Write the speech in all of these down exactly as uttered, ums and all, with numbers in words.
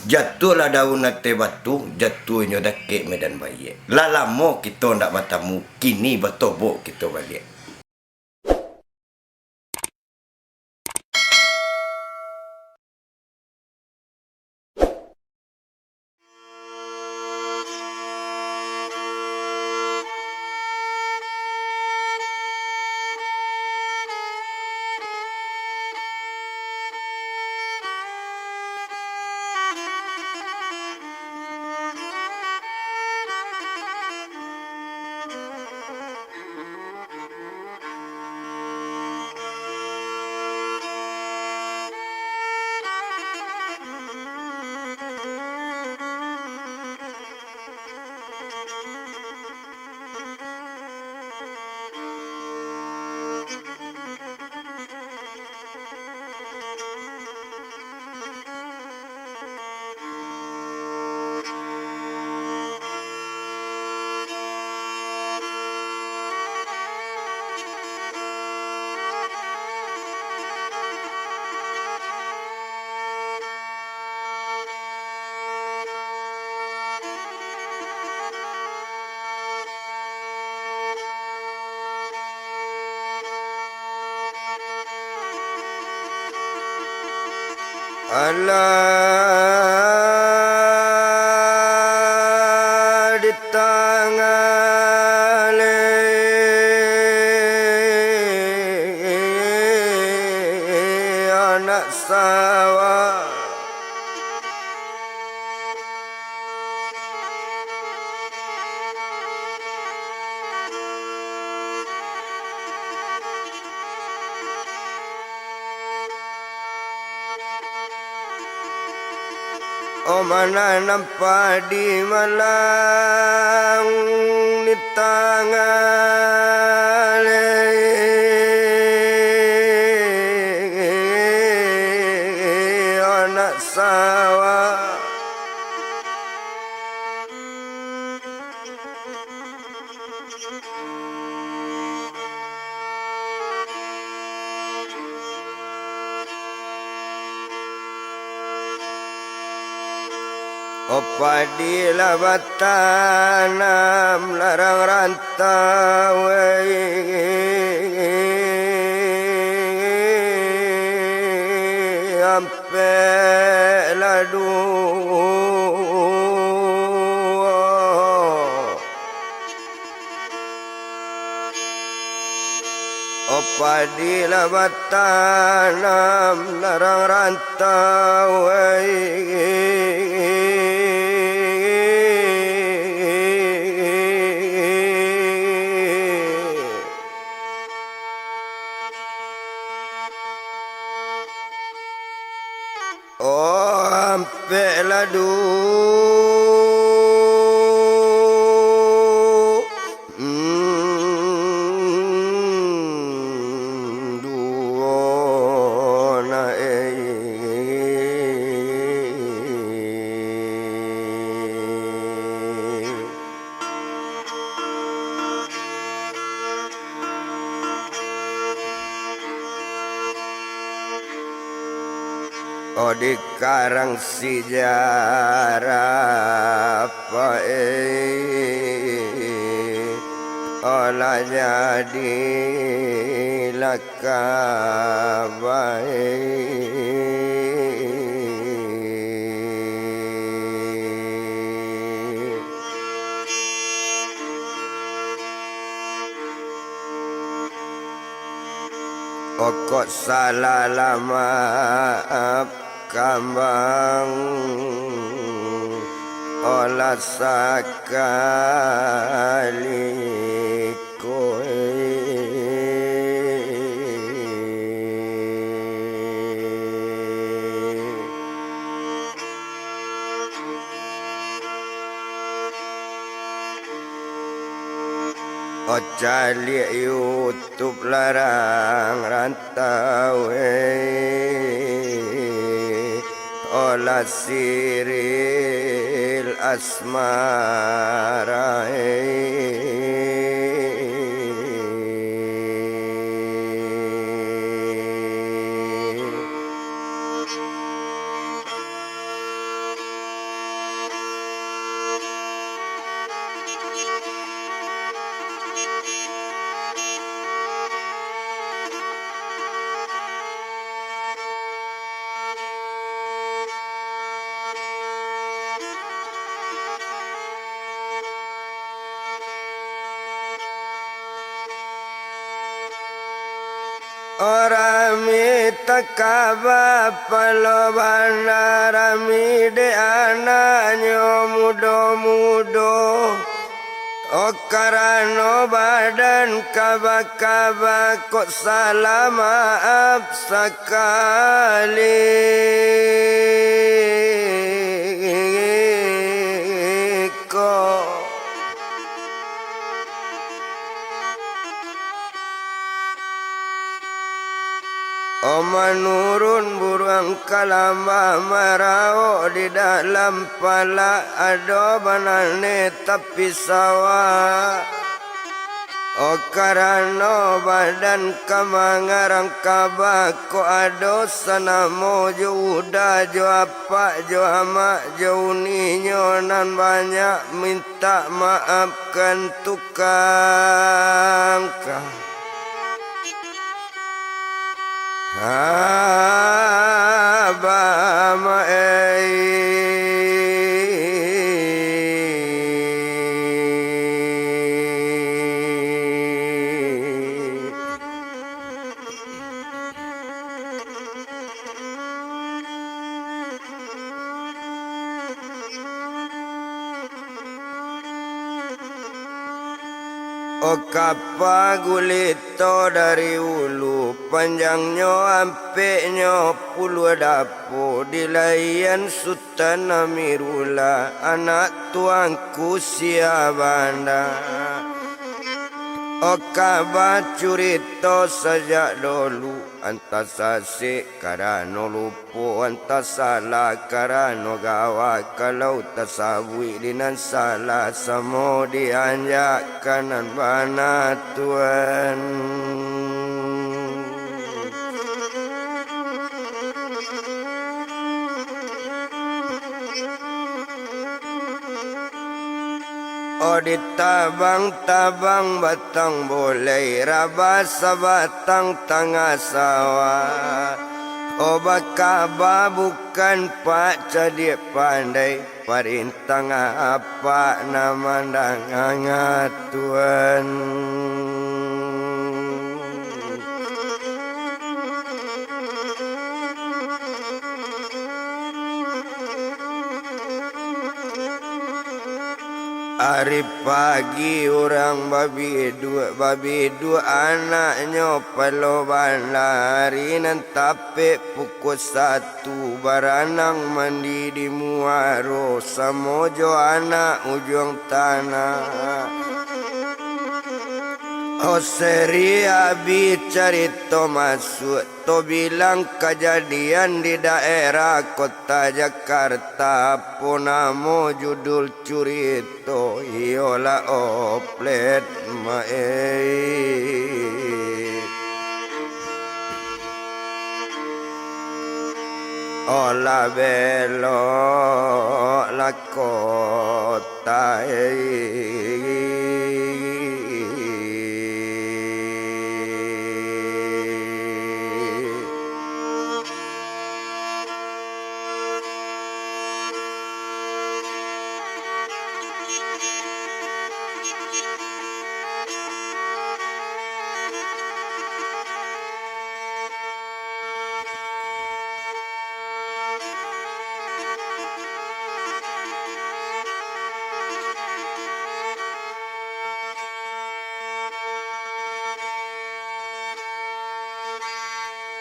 Jatuahlah daun ateh batu, jatuahnyo dakek medan baiak. Lah lamo kito ndak batamu, kini batobok kito baliak. Alah di tangah anak sawah. Oh, mananam padi malang di tangah anak sawah. Oh, padi lah batanam larang rantau, ampek lah duo. Oh, padi lah batanam larang rantau, oh, ampek lah duo, mm, duo na, eh. Oh, dikarang sijarah paeh, oh, lah jadi lah ka bae. Okok salah lah maaf kambang, olah sakali ko. Ocaliak YouTube larang rantau, eh. Olah Siril Asmara, eh. Rami takaba palo bana, rami dek anaknyo mudo-mudo. O karano badan kaba-kaba, kok salah maaf sakali ko. O manurun buruang kalamba, marawok di dalam palak, ado banane tapi sawah. O karano badan ka mangarang kaba, kok ado sanamo jo uda, jo apak, jo amak, jo uninyo nan banyak mintak maafkan tukang ka. Abah Maei. O kapa gulito dari ulu, panjangnyo ampeknyo puluah dapo, dilaian Sutan Amirullah, anak Tuanku Siak Banda. O kaba curito sajak dolu, antah sasek karano lupo, antah salah karano gawa. Kalau tasabuik di nan salah, samo dianjakkan nan bana, Tuan. O ditabang-tabang batang bolai, rabah sabatang tangah sawah. O bakaba bukan pak cadiak pandai, parintah apak nan mandanga, Tuan. Ari pagi urang babiduak, babiduak anaknyo palo bana. Ari nan tapek pukua satu, baranang mandi di muaro, samo jo anak ujuang tanah. O seri abih carito masuak, to bilang kajadian di daerah kota Jakarta. Apo namo judul curito? Iyolah Oplet Maei. Olah belok lah kotai.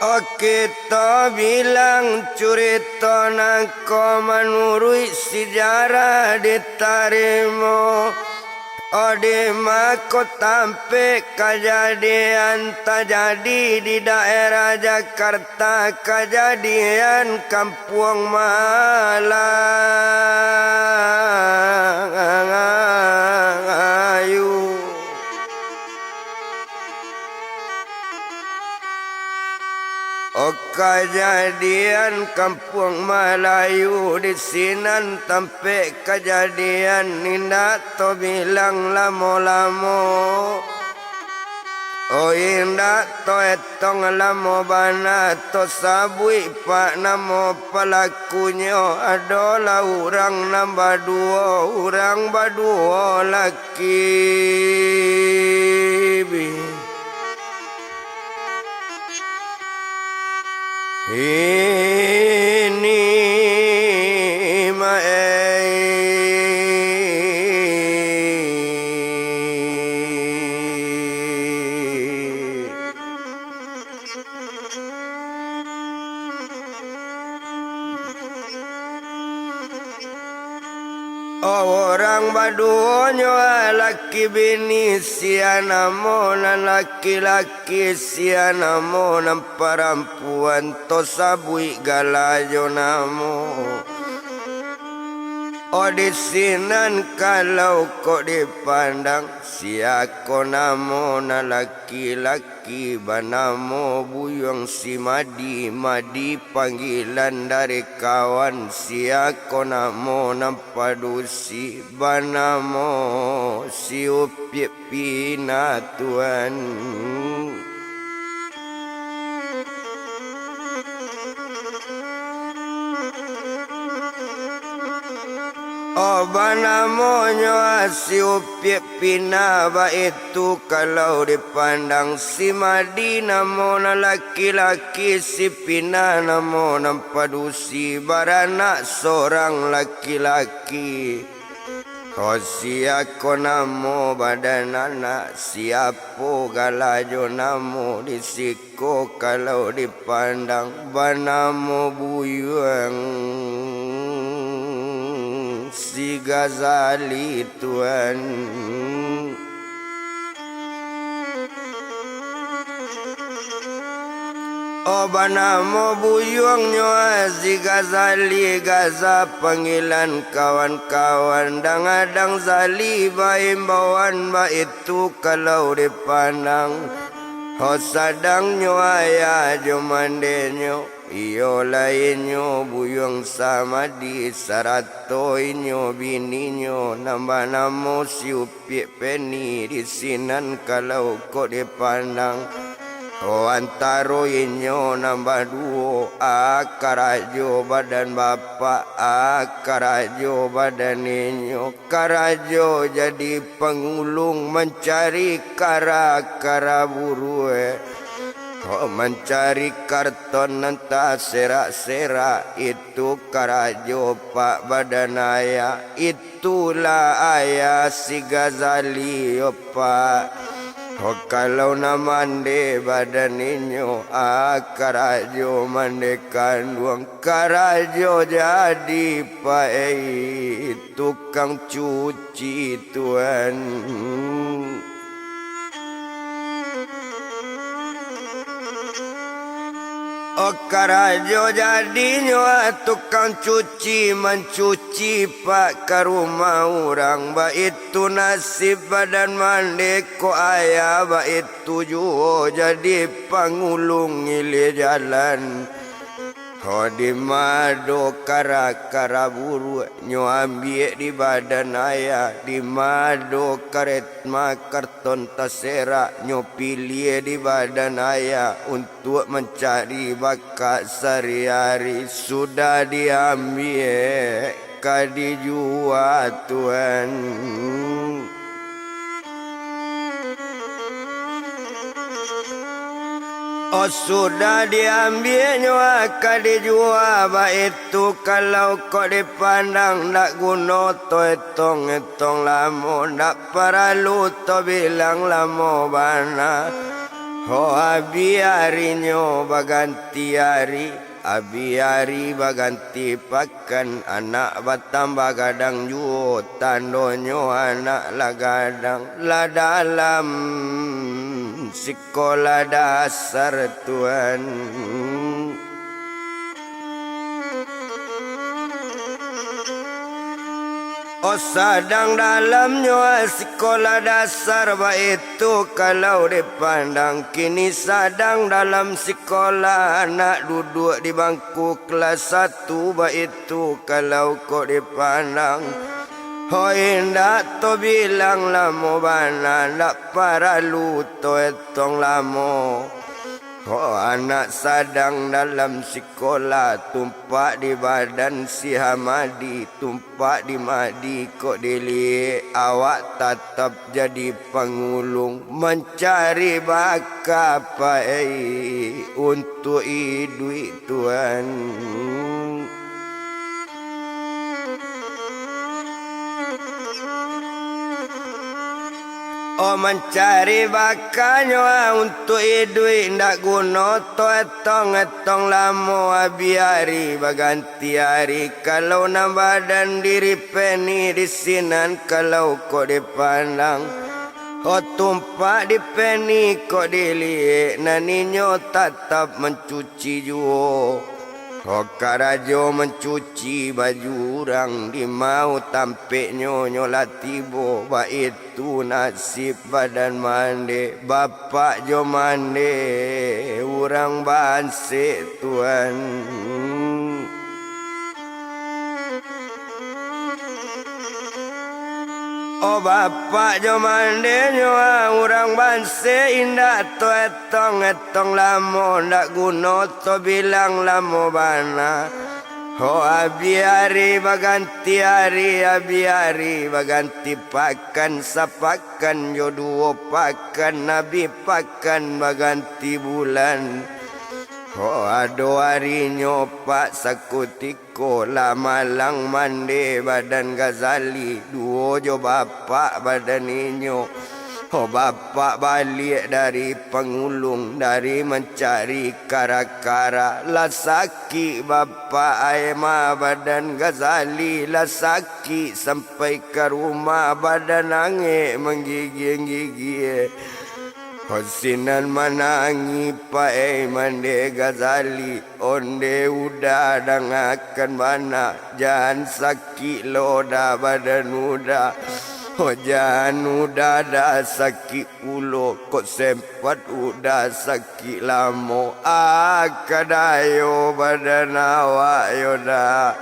Oke, to bilang curito nangko manuruik sijarah ditarimo. Odi mako tampek kajadian tajadi di daerah Jakarta, kajadian Kampuang Malayu. O kajadian Kampuang Malayu di sinan tampek kajadian, indak to bilang lamo-lamo. O indak to etong lamo bana, to sabuik pak namo palakunyo, adolah urang nan baduo, urang baduo laki. Ini ma-, Urang baduonyo laki bini, sia namo nan laki-laki, sia namo nan parampuan, tasabuik gala jo namo. Oh, di sinan kalau kok dipandang, sia ko namo nan laki-laki, banamo Buyuang si Madi, Madi panggilan dari kawan, sia ko namo nan padusi, banamo si Upiak Pina, tuan. Oh, banamonyo si Upiak Pina, baitu kalau dipandang, si Madi namo nan laki-laki, si Pina namo nan padusi, baranak sorang laki-laki. Oh, sia ko namo badan anak, sia po gala jo namo, di siko kalau dipandang, banamo Buyuang si Gazali, tuan. Oh, banamo Buyuang nyo si Gazali, Gaza panggilan kawan-kawan, dang-adang Zali baimbauan, baitu kalau dipandang. Oh, sadang nyo ayah jo mandenyo, iyo lai nyo Buyuang Samadi, sarato inyo bininyo nan banamo si Upiak Peni, di sinan kalau kok dipandang. Oh, antaro inyo nan baduo, ah, karajo badan bapak, ah, karajo badan inyo, karajo jadi pangulung mancari kara-kara buruak, oh, mancari karton nan taserak-serak, itu karajo pak badan ayah, itulah ayah si Gazali, yo pak. Oh, kalau nan mande badan inyo, ah, karajo mande kanduang, karajo jadi pak, eh, tukang cuci, tuan. Oh, karajo jadinyo, ah, tukang cuci, mancuci pak ka rumah urang, baitu nasib badan mande ko ayah, baitu juo jadi pangulung ilia jalan. Oh, di ma ado kara-kara buruak, nyo ambiak di badan ayah, di ma ado karet-, ma karton taserak, nyo piliah di badan ayah, untuak mancari bakak sahari-hari, sudah diambiak ka dijua, tuan. Oh, sudah diambiaknyo ka dijua, baitu kalau kok dipandang, ndak guno to etong-etong lamo, ndak paralu to bilang lamo bana. Ho, abih arinyo baganti ari, abih ari baganti pakan, anak batambah gadang juo, tandonyo anak lah gadang, lah dalam sikolah dasar, tuan. Oh, sadang dalamnyo sikolah dasar, baitu kalau dipandang, kini sadang dalam sikolah anak duduak di bangku kelas satu, baitu kalau kok dipandang. Ho, indak to bilang lamo bana, ndak paralu to etong lamo. Ho anak sadang dalam sikolah, tumpak di badan si Hamadi, tumpak di Madi kok diliek, awak tatap jadi pangulung, mancari bakapai untuak iduik tuan. Oh, mancari bakanyo, ah, untuak iduik ndak guno, to etong-etong lamo, abih ari baganti ari. Kalau nan badan diri peni di sinan, kalau kok dipandang, oh, tumpak di peni kok diliek, nan inyo tatap mancuci juo. Ho karajo mancuci baju urang, di mau tampeknyo nyo lah tibo, baitu nasib badan mande, bapak jo mande urang bansek tuan. Oh, bapak jo mandenyo, ah, urang bansek indak to etong-etong lamo, ndak guno to bilang lamo bana. Ho, abih ari baganti ari, abih ari baganti pakan, sapakan jo duo pakan, abih pakan baganti bulan. Ho, ado arinyo pak sakutik ko lah malang mande badan Ghazali, duo jo bapak badan inyo. Ho, bapak baliak dari pangulung, dari mancari kara-kara, lah sakik bapak ai ma badan Ghazali, lah sakik sampai ka rumah, badan angek manggigia-gigia. Ho, sinan manangih pae mande Ghazali. Onde Uda, dangakan bana, jan sakik lo Da badan Uda. Ho, jan Uda Da sakik pulo, kok sempat Uda sakik lamo. Ah, ka dayo badan awak yo Da.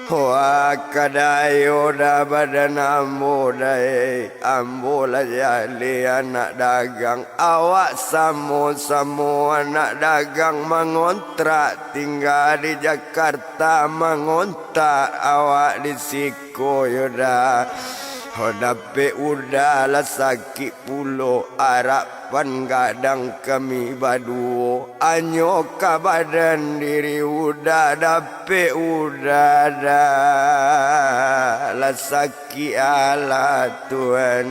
Ho, ah, ka dayo Da badan ambo Da, eh. Ambo lah jaleh anak dagang. Awak samo-samo anak dagang mangontrak, tingga di Jakarta, mangontrak awak di siko yo Da. Ho, dapek Uda lah sakik pulo, arapan gadang kami baduo, anyo ka badan diri Uda, dapek Uda Da lah sakik alah tuan.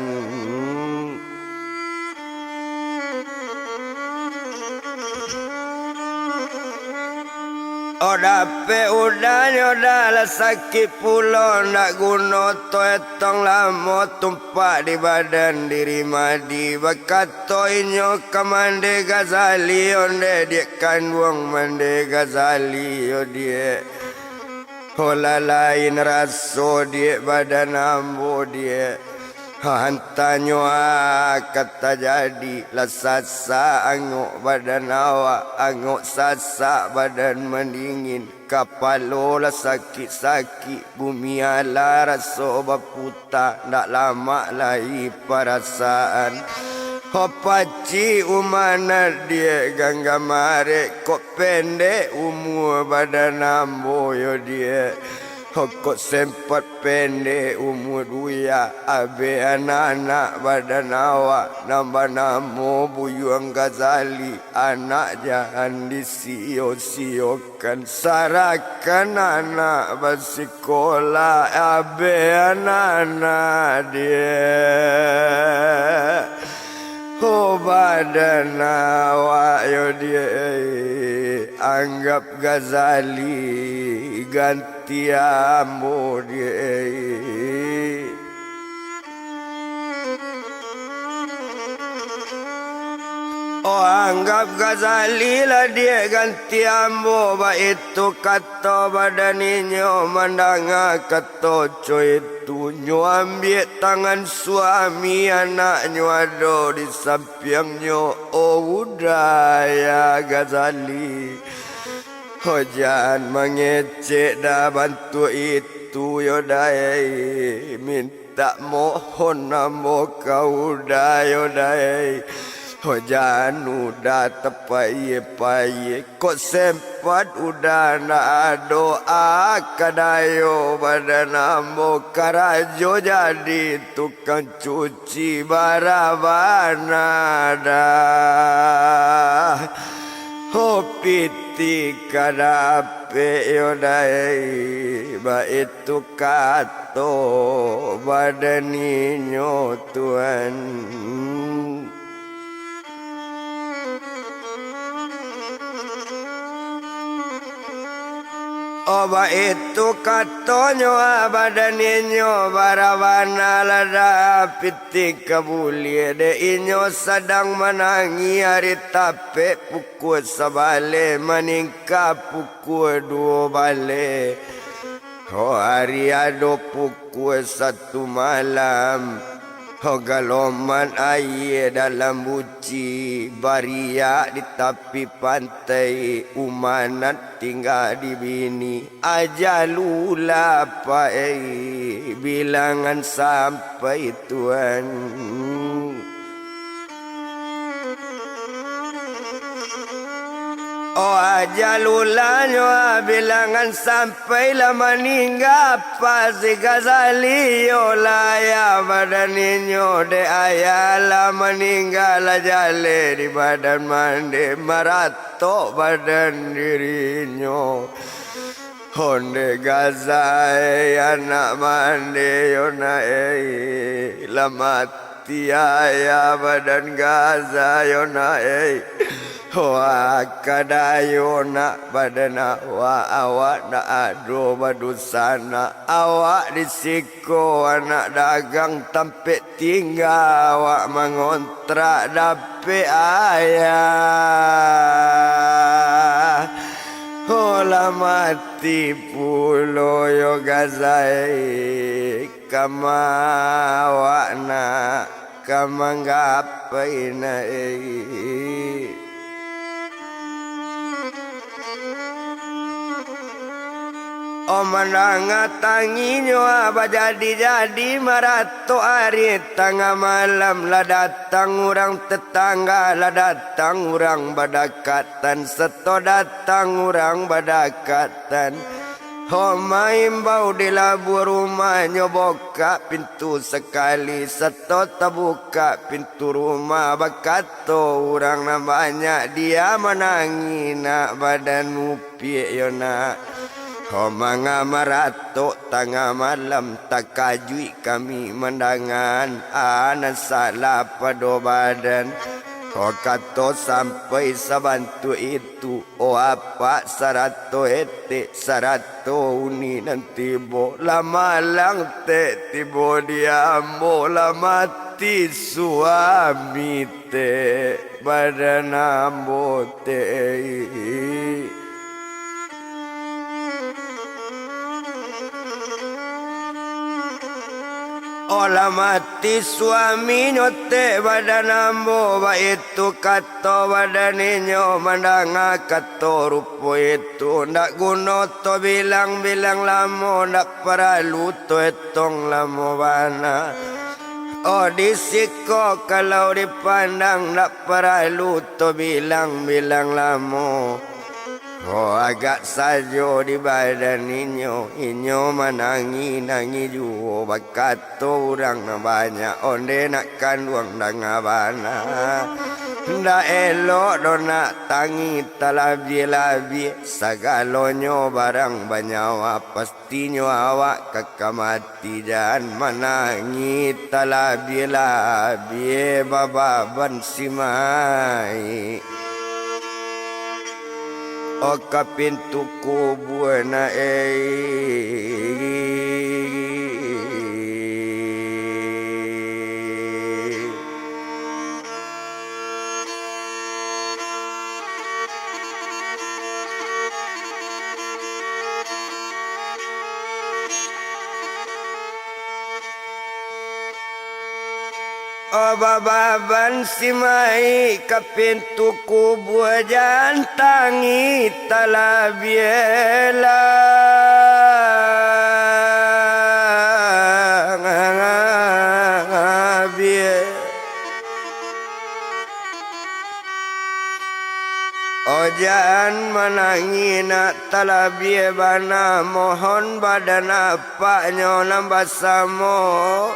Oh, dapek Uda nyo Da lah sakik pulo, ndak guno to etong lamo, tumpak di badan diri mandi. Bakato inyo ka mande Ghazali, onde diak kanduang mande Ghazali yo diak. Ho, lah lain raso diak badan ambo diak. Hantanyo a ka tajadi, lah sasak angok badan awak, angok sasak badan mandingin, kapalo lah sakik-sakik, bumi alah raso baputa, ndak lamak lai parasaan. Ho, pacik umah nak diak, ganggam arek kok pendek umua badan ambo yo diak. Ho, kok sempat pendek umua duya, abek anak-anak badan awak nan banamo Buyuang Ghazali, anak jan disio-siokan, sarahkan anak basikolah, abek anak-anak diak. Ho, badan awak yo diak, eh, anggap Ghazali ganti ambo diak, eh. Oh, anggap Ghazali lah diak ganti ambo, baitu kato badan inyo mandanga kato co itu. Nyo ambiak tangan suami, anaknyo ado di sampiangnyo. Oh, Uda, ya Ghazali, ho, jan mangecek Da bantuak itu yo Da, eh. Mintak mohon ambo ka Uda yo Da, eh. Hujan udah tapayie-payie, kok sempat udah ndak ado, ah, kadayo badan ambo, karajo jadi tukang cuci bara bana dah. Ho, pitih ka dapek yo dai, baitu kato badan inyo, Tuan. Oh, baitu katonyo, ah, badan inyo bara bana lah dah pitih ka buliah, dek inyo sadang manangih ari tapek pukua sabaleh maningka pukua duo baleh. Ho, ari ado pukua satu malam, ho, galoman aia dalam buci bariak di tapi pantai, umah nan tingga di bini. Aja lula pai, bilangan sampai, Tuan. Oh, aja lulanyo, ah, bilangan sampai lah maningga, pasti ka saliyo lah ayah badan inyo, dek ayah lah maningga, lah jaleh di badan mande, maratok badan dirinyo. Onde Gaza e, anak mande yo nak e, lah mati ayah badan Gaza yo nak e. Wah, kadayo nak badan awak, awak ndak ado badosa nak. Awak di siko anak dagang tampek tingga, awak mangontrak dapek ayah. Oh, lah mati pulo yo Gaza e, ka ma awak nak, ka manggapai nak e. Oh, mandanga tanginyo, ah, bajadi-jadi, maratok ari tangah malam, lah datang urang tetangga, lah datang urang badakatan, sato datang urang badakatan. Ho, maimbau di labuah rumahnyo, bukak pintu sakali, sato tabukak pintu rumah, bakato urang nan banyak, dia manangih nak badan mupiak yo nak. Ho, manga maratok tangah malam, takajuik kami mandangan, a nan salah pado badan. Ho, kato sampai sabantuak itu, o apak sarato etek, sarato uni nan tibo, lah malang tek tibo di ambo, lah mati suami tek, badan ambo tek. Oh, lah mati suaminyo tek, badan ambo baitu kato, badan inyo mandanga kato rupo itu. Ndak guno to bilang-bilang lamo, ndak paralu to etong lamo bana. Oh, di siko kalau dipandang, ndak paralu to bilang-bilang lamo. Oh, agak sajo di badan inyo, inyo manangih-nangih juo, bakato urang nan banyak, onde nak kanduang danga bana. Ndak elok doh nak tangih talabiah-labiah, sagalonyo barang banyawa, pastinyo awak ka kamati. Ti jan manangih talabiah-labiah bababan si Maik. O ka pintu kubua nak, eh. O bababan si Maik ka pintu kubua, jan tangih talabiah lah. Ojan manangih nak talabiah bana, mohon badan apaknyo nan basamo.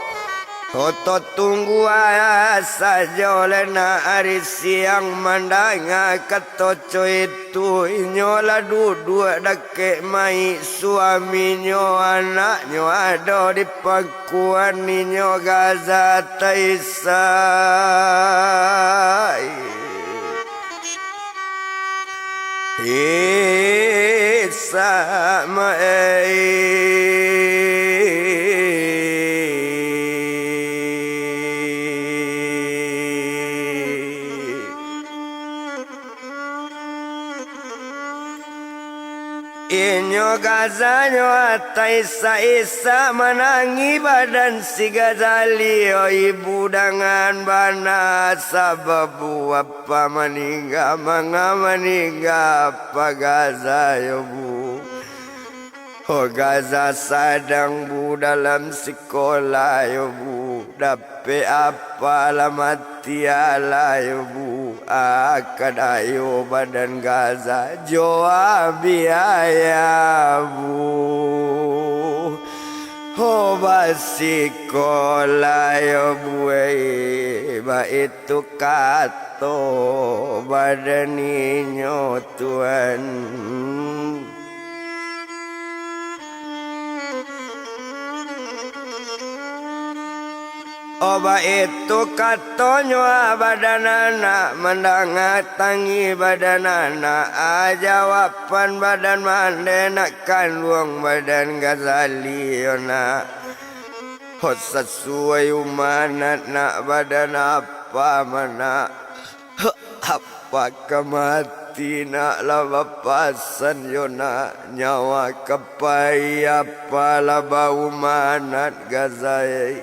Oto tungguan sajo lai nak ari siang mandanga kato co itu. Inyo lah duduak dakek mayik suaminyo, anaknyo ado di pangkuan inyo Gaza Taisa. Isa ma-, Inyo Gaza nyo atai sa-isa manangih badan si Gazali, o ibu dangan bana, sabab apa maningga, manga maningga, apa Gaza yo bu? O Gaza sadang bu dalam sikola yo bu, dapek apa lah mati alah yo bu, ah, kadayo badan Gaza jo biaya bu. O basikola yo bu, eh, baitu kato badan inyo tuan. O baitu katonyo, ah, badan anak, mandanga tangih badan anak, ah, jawaban badan mandeh nak kanduang badan Gazali yo nak. Ho sasuai umanat nak, badan apa manak? Apa ka mati nak lah bapasan yo nak, nyawa ka pai apa lah baumanat Gazai.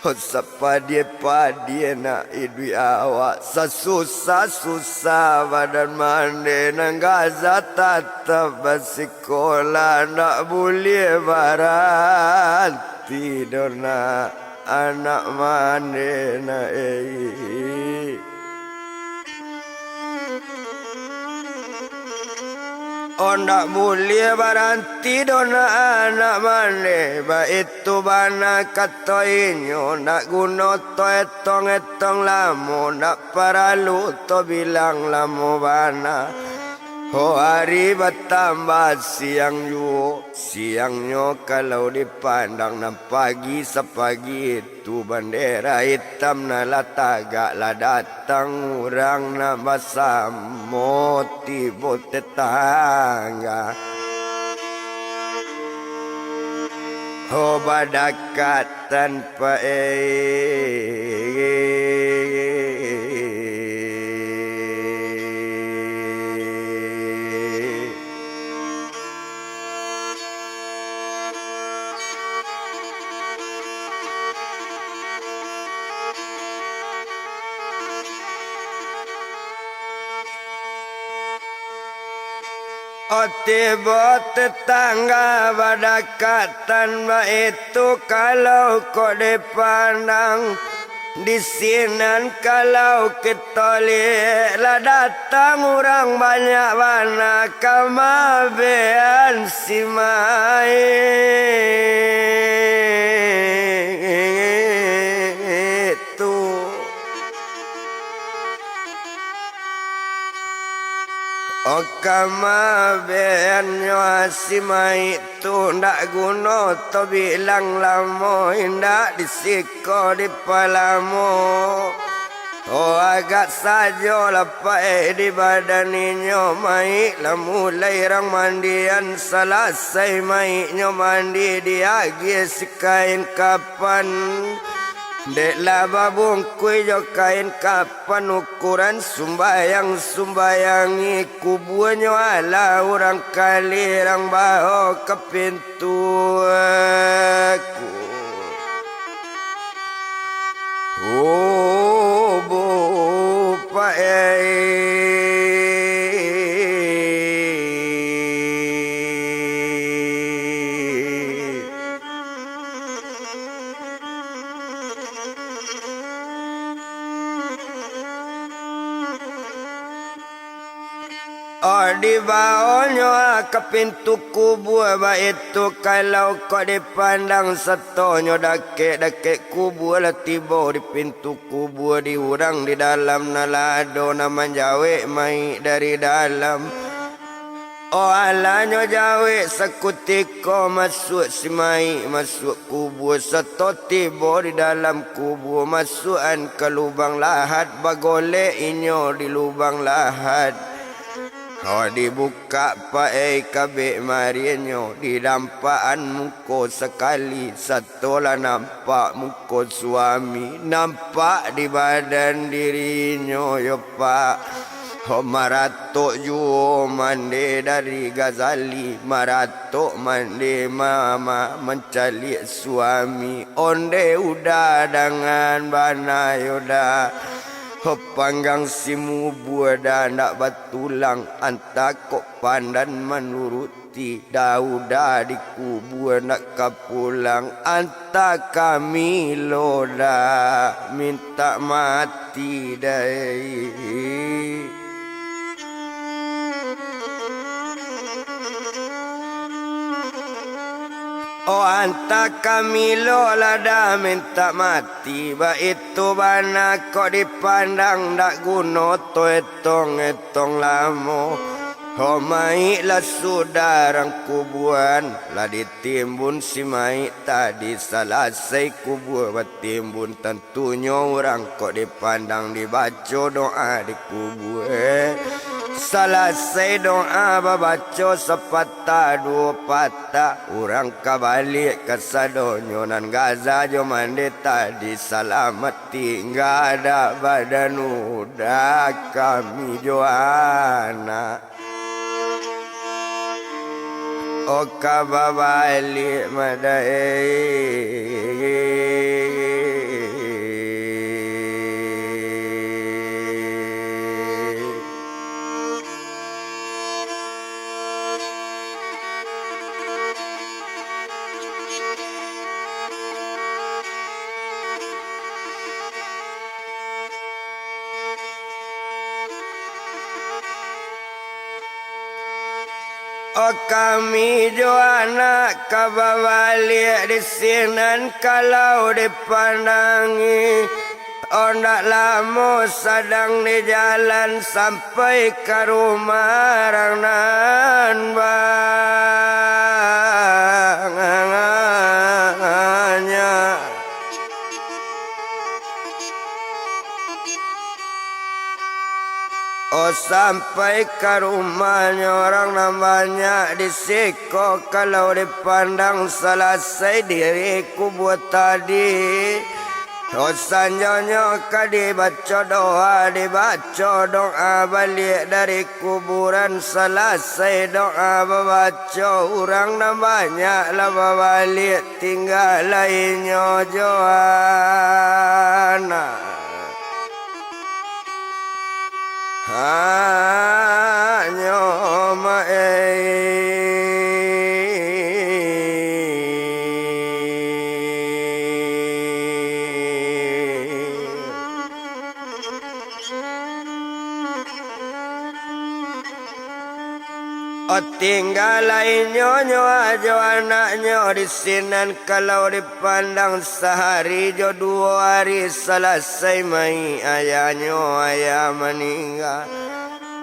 Ho sapadia-padia nak iduik awak, sasusah-susah badan mandeh nan Gaza tatap basikola, ndak buliah baranti doh nak. Anak mandeh nak, eh. Ondak buliah baranti doh nak anak mandeh, baitu bana kato inyo, ndak guno to etong-etong lamo, ndak paralu to bilang lamo bana. Ho ari batambah siang juo, siangnyo kalau dipandang nan pagi sapagi tu bandera itam nan lah tagak, lah datang urang nan basamo tibo tetangga. Ho badakatan pae. O tibo tetangga badakatan baitu, kalau kok dipandang, di sinan kalau kito liek, lah datang urang banyak bana ka maabehan si mayik tu. O ka maabehan nyo si mayik tu, ndak guno to bilang lamo, indak di siko dipalamo. O agak sajo lah paek di badan inyo, mayik lah mulai rang mandian, salasai mayiknyo mandi, diagiah si kain kapan. Dek lah babungkuih jo kain kapan ukuran sumbayang, sumbayangi kubuanyo, alah urang kali rang bao ka pintu aku. Hubu paek. Oh, dibaonyo ka pintu kubua, baitu kalau kok dipandang satonyo dakek-dakek kubua lah tibo di pintu kubua, di urang di dalam nan lah ado nan manjawek mayik dari dalam. Oh, alanyo jawek sakutiko masuak si mayik masuak kubua, sato tibo di dalam kubua, masuakan ka lubang lahat, bagolek inyo di lubang lahat. Oh, dibukak paai kabek marianyo, didampaan muko sakali, sato lah nampak muko suami, nampak di badan dirinyo yo, Pak. Oh, maratok juo mande dari Ghazali, maratok mande mama mancaliak suami, onde uda dangan bana yo da. Ho panggang si mubua da ndak batulang, anta kok pandan manuruti, da uda di kubua ndak ka pulang, anta kami lo da mintak mati dai. Oh, anta kami lo lah da mintak mati, baitu bana kok dipandang, ndak guno to etong-etong lamo. Ho mayik lah sudah rang kubuan, lah ditimbun si mayik tadi, salasai kubua batimbun, tan tunyo urang kok dipandang, dibaco doa di kubua. Salasai doa babaco sapatah duo patah, urang ka baliak kasadonyo, nan Gaza jo mande tadi salamat, tingga dak badan uda kami jo anak. Oh, ka babaliak madai. Oh, kami jo anak ka babaliak di sinan, kalau dipandangi, oh, ndak lamo sadang di jalan, sampai ka rumah rang nan banyak. Oh, sampai ka rumahnyo urang nan banyak di siko, kalau dipandang salasai diri kubua tadi. Oh, sanjonyo ka dibaco doa, dibaco doa baliak dari kuburan, salasai doa babaco, urang nan banyak lah babaliak, tingga lai inyo jo anak. Hanyo maai. Oh, tingga lai inyo nyo jo anaknyo di sinan, kalau dipandang sahari jo duo hari salasai mayik ayahnyo, ayah maningga.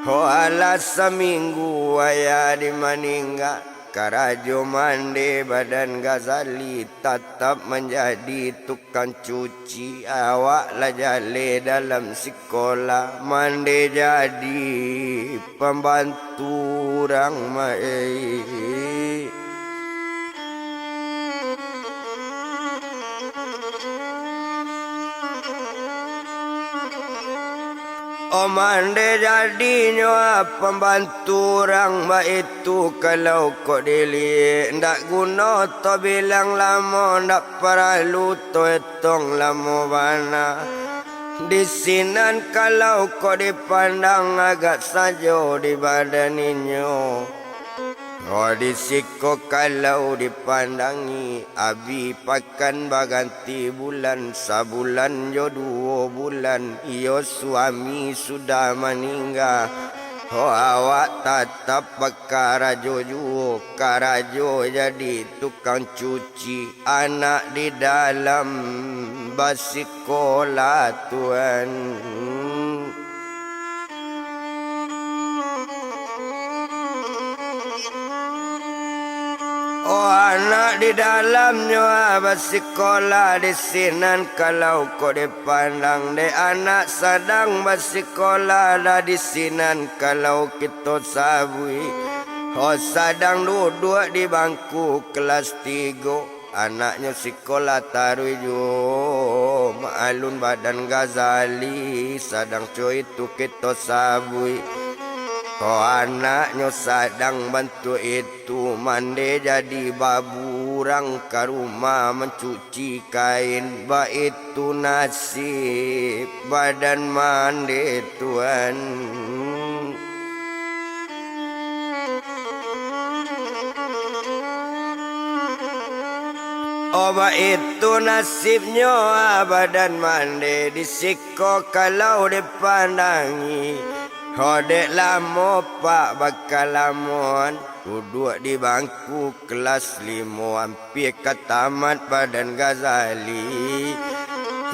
Ho, alah saminggu ayah di maningga, karajo mande badan Ghazali, tatap manjadi tukang cuci, awak lah jaleh dalam sikolah, mande jadi pambantu urang maai. Oh, mande jadinyo pambantu urang baitu, kalau kok diliek, ndak guno to bilang lamo, ndak paralu to etong lamo bana. Di sinan kalau kok dipandang, agak sajo di badan inyo. Oh, di siko kalau dipandangi, abih pakan baganti bulan, sabulan jo duo bulan, iyo suami sudah maningga. Ho, awak tatap bakarajo juo, karajo jadi tukang cuci, anak di dalam basikolah, Tuan. Oh, anak di dalamnyo, ah, basikolah di sinan, kalau kok dipandang dek anak sadang basikolah lah di sinan, kalau kito sabuik. Oh, sadang duduak di bangku kelas tigo. Anaknyo sikolah taruih juo, Ma'alun Badan Ghazali, sadang co itu kito sabuik. Ko anaknyo sadang bantuak itu, mande jadi baburang ka rumah mancuci kain, baitu nasib badan mande, Tuan. Oh, baitu nasibnyo, ah, badan mande di siko kalau dipandangi. Ho, dek lamo, Pak, bakalamoan duduak di bangku kelas limo, ampia ka tamat Badan Ghazali.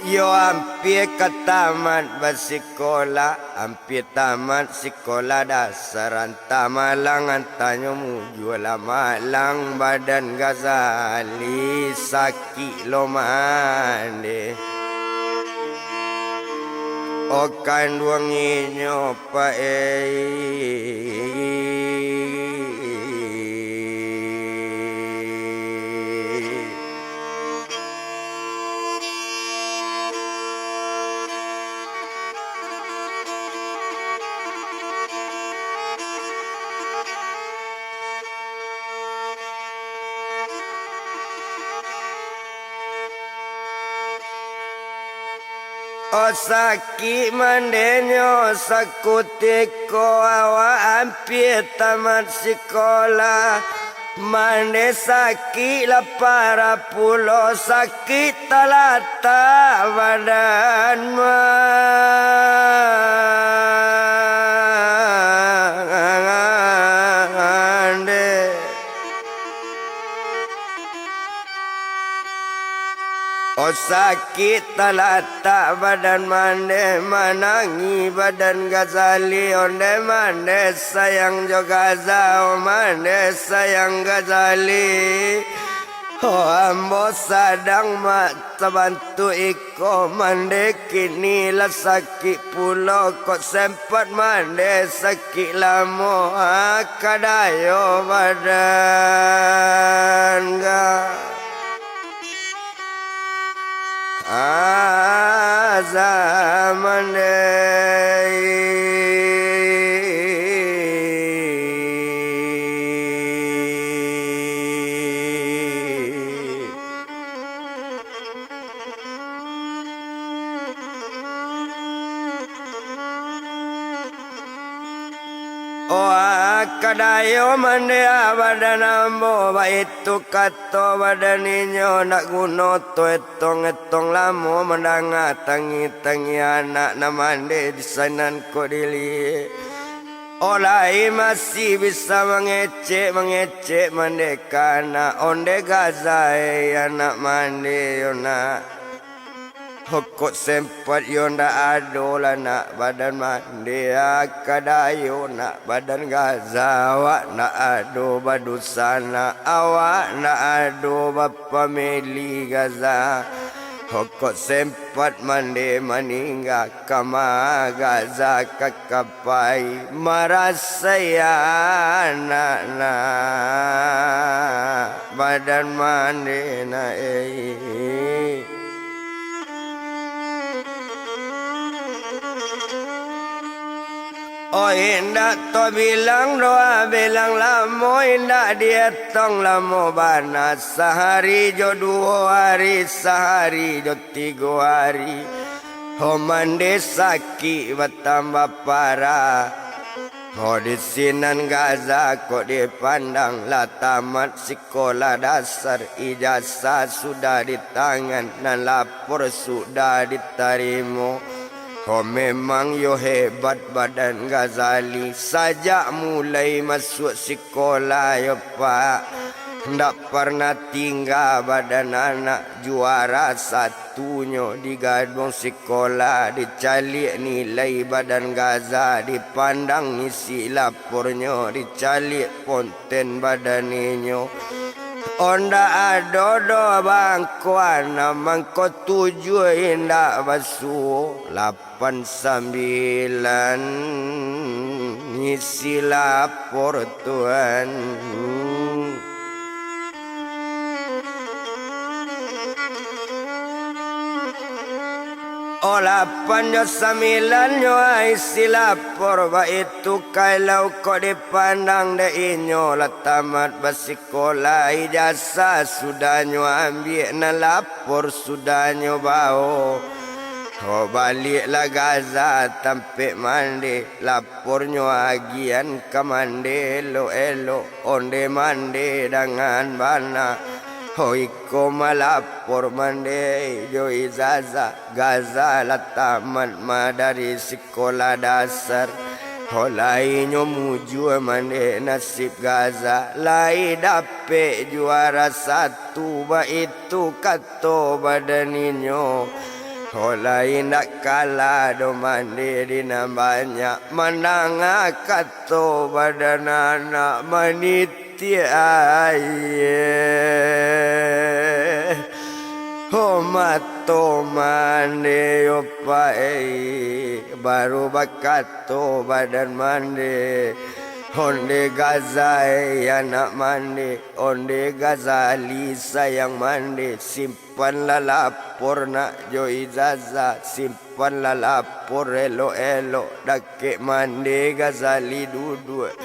Yo, ampia ka tamat basikolah, ampia tamat sikolah dasar. Antah malang, antahnyo mujua lah malang, Badan Ghazali sakik lo mande. Oh, kanduang inyo, Pak, eh. Oh, sakik mandenyo sakutiko, awak ampia tamat sikolah. Mande sakik lah parah pulo, sakik talatak badan mande. Oh, sakik talatak badan mande, manangih Badan Ghazali, ondeh mande sayang jo Gaza, oh, mande sayang Ghazali. Oh, ambo sadang mak tabantuak iko, mande kini lah sakik pulo, kok sempat mande sakik lamo, ah, kadayo badan ga-, ah, zaman deh. Oh, ah, kadayo mande, ah, badan ambo, baitu kato badan inyo, ndak guno tu etong-etong lamo mandanga tangih-tangih anak nan mande di sinan ko diliek. Oh, lai masih bisa mangecek-mangecek mande ka anak, ondeh Gaza, eh, anak mande yo nak. Ho, kok sempat yo ndak ado lah nak, badan mande, ah, kadayo nak, badan Gaza, awak ndak ado badosa nak, awak ndak ado bapamili Gaza. Ho, kok sempat mande maningga, kama Gaza ka ka pai marasai anak nak, badan mande nak, eh. Oh, indak tabilang doh, bilang lamo indak dietong lamo bana, sahari jo duo hari, sahari jo tigo hari. Ho, mande sakik batambah parah. Ho, di sinan Gaza kok dipandang lah tamat sikolah dasar, ijazah sudah di tangan, nan lapor sudah ditarimo. Ho, memang yo hebat badan Ghazali, sajak mulai masuak sikola yo, Pak. Ndak parnah tingga badan anak, juara satunyo di gaduang sikola, dicaliak nilai badan Gaza, dipandang isi lapornyo, dicaliak pon- ten badan inyo. Ondak ado doh bangko anam, mangko tujuah indak basuo, lapan sambilan isi lapor, Tuan. Oh, lapan jo sambilan nyo isi lapor, baitu kalau kok dipandang dek inyo, lah tamat basikola, ijazah sudah nyo ambiak, nan lapor sudah nyo bao. Oh, baliaklah Gaza tampek mande, lapornyo agian ka mande elok-elok, onde mande dangan bana. Oh, iko malapor mande jo ijazah, Gaza lah tamat madari sikola dasar. Ho, lai nyo mujua mande nasib Gaza, lai dapek juara satu, baitu kato badan inyo. Ho, lai ndak kalah doh mande di nan banyak, mandanga kato badan anak manit- tiak aia. Ho, mato mande yo pai, baru bakato badan mande, onde Gaza e anak mande, onde Ghazali sayang mande, simpanlah lapor nak jo ijazah, sim- panlah lapor elok-elok, dakek mande Ghazali duduak.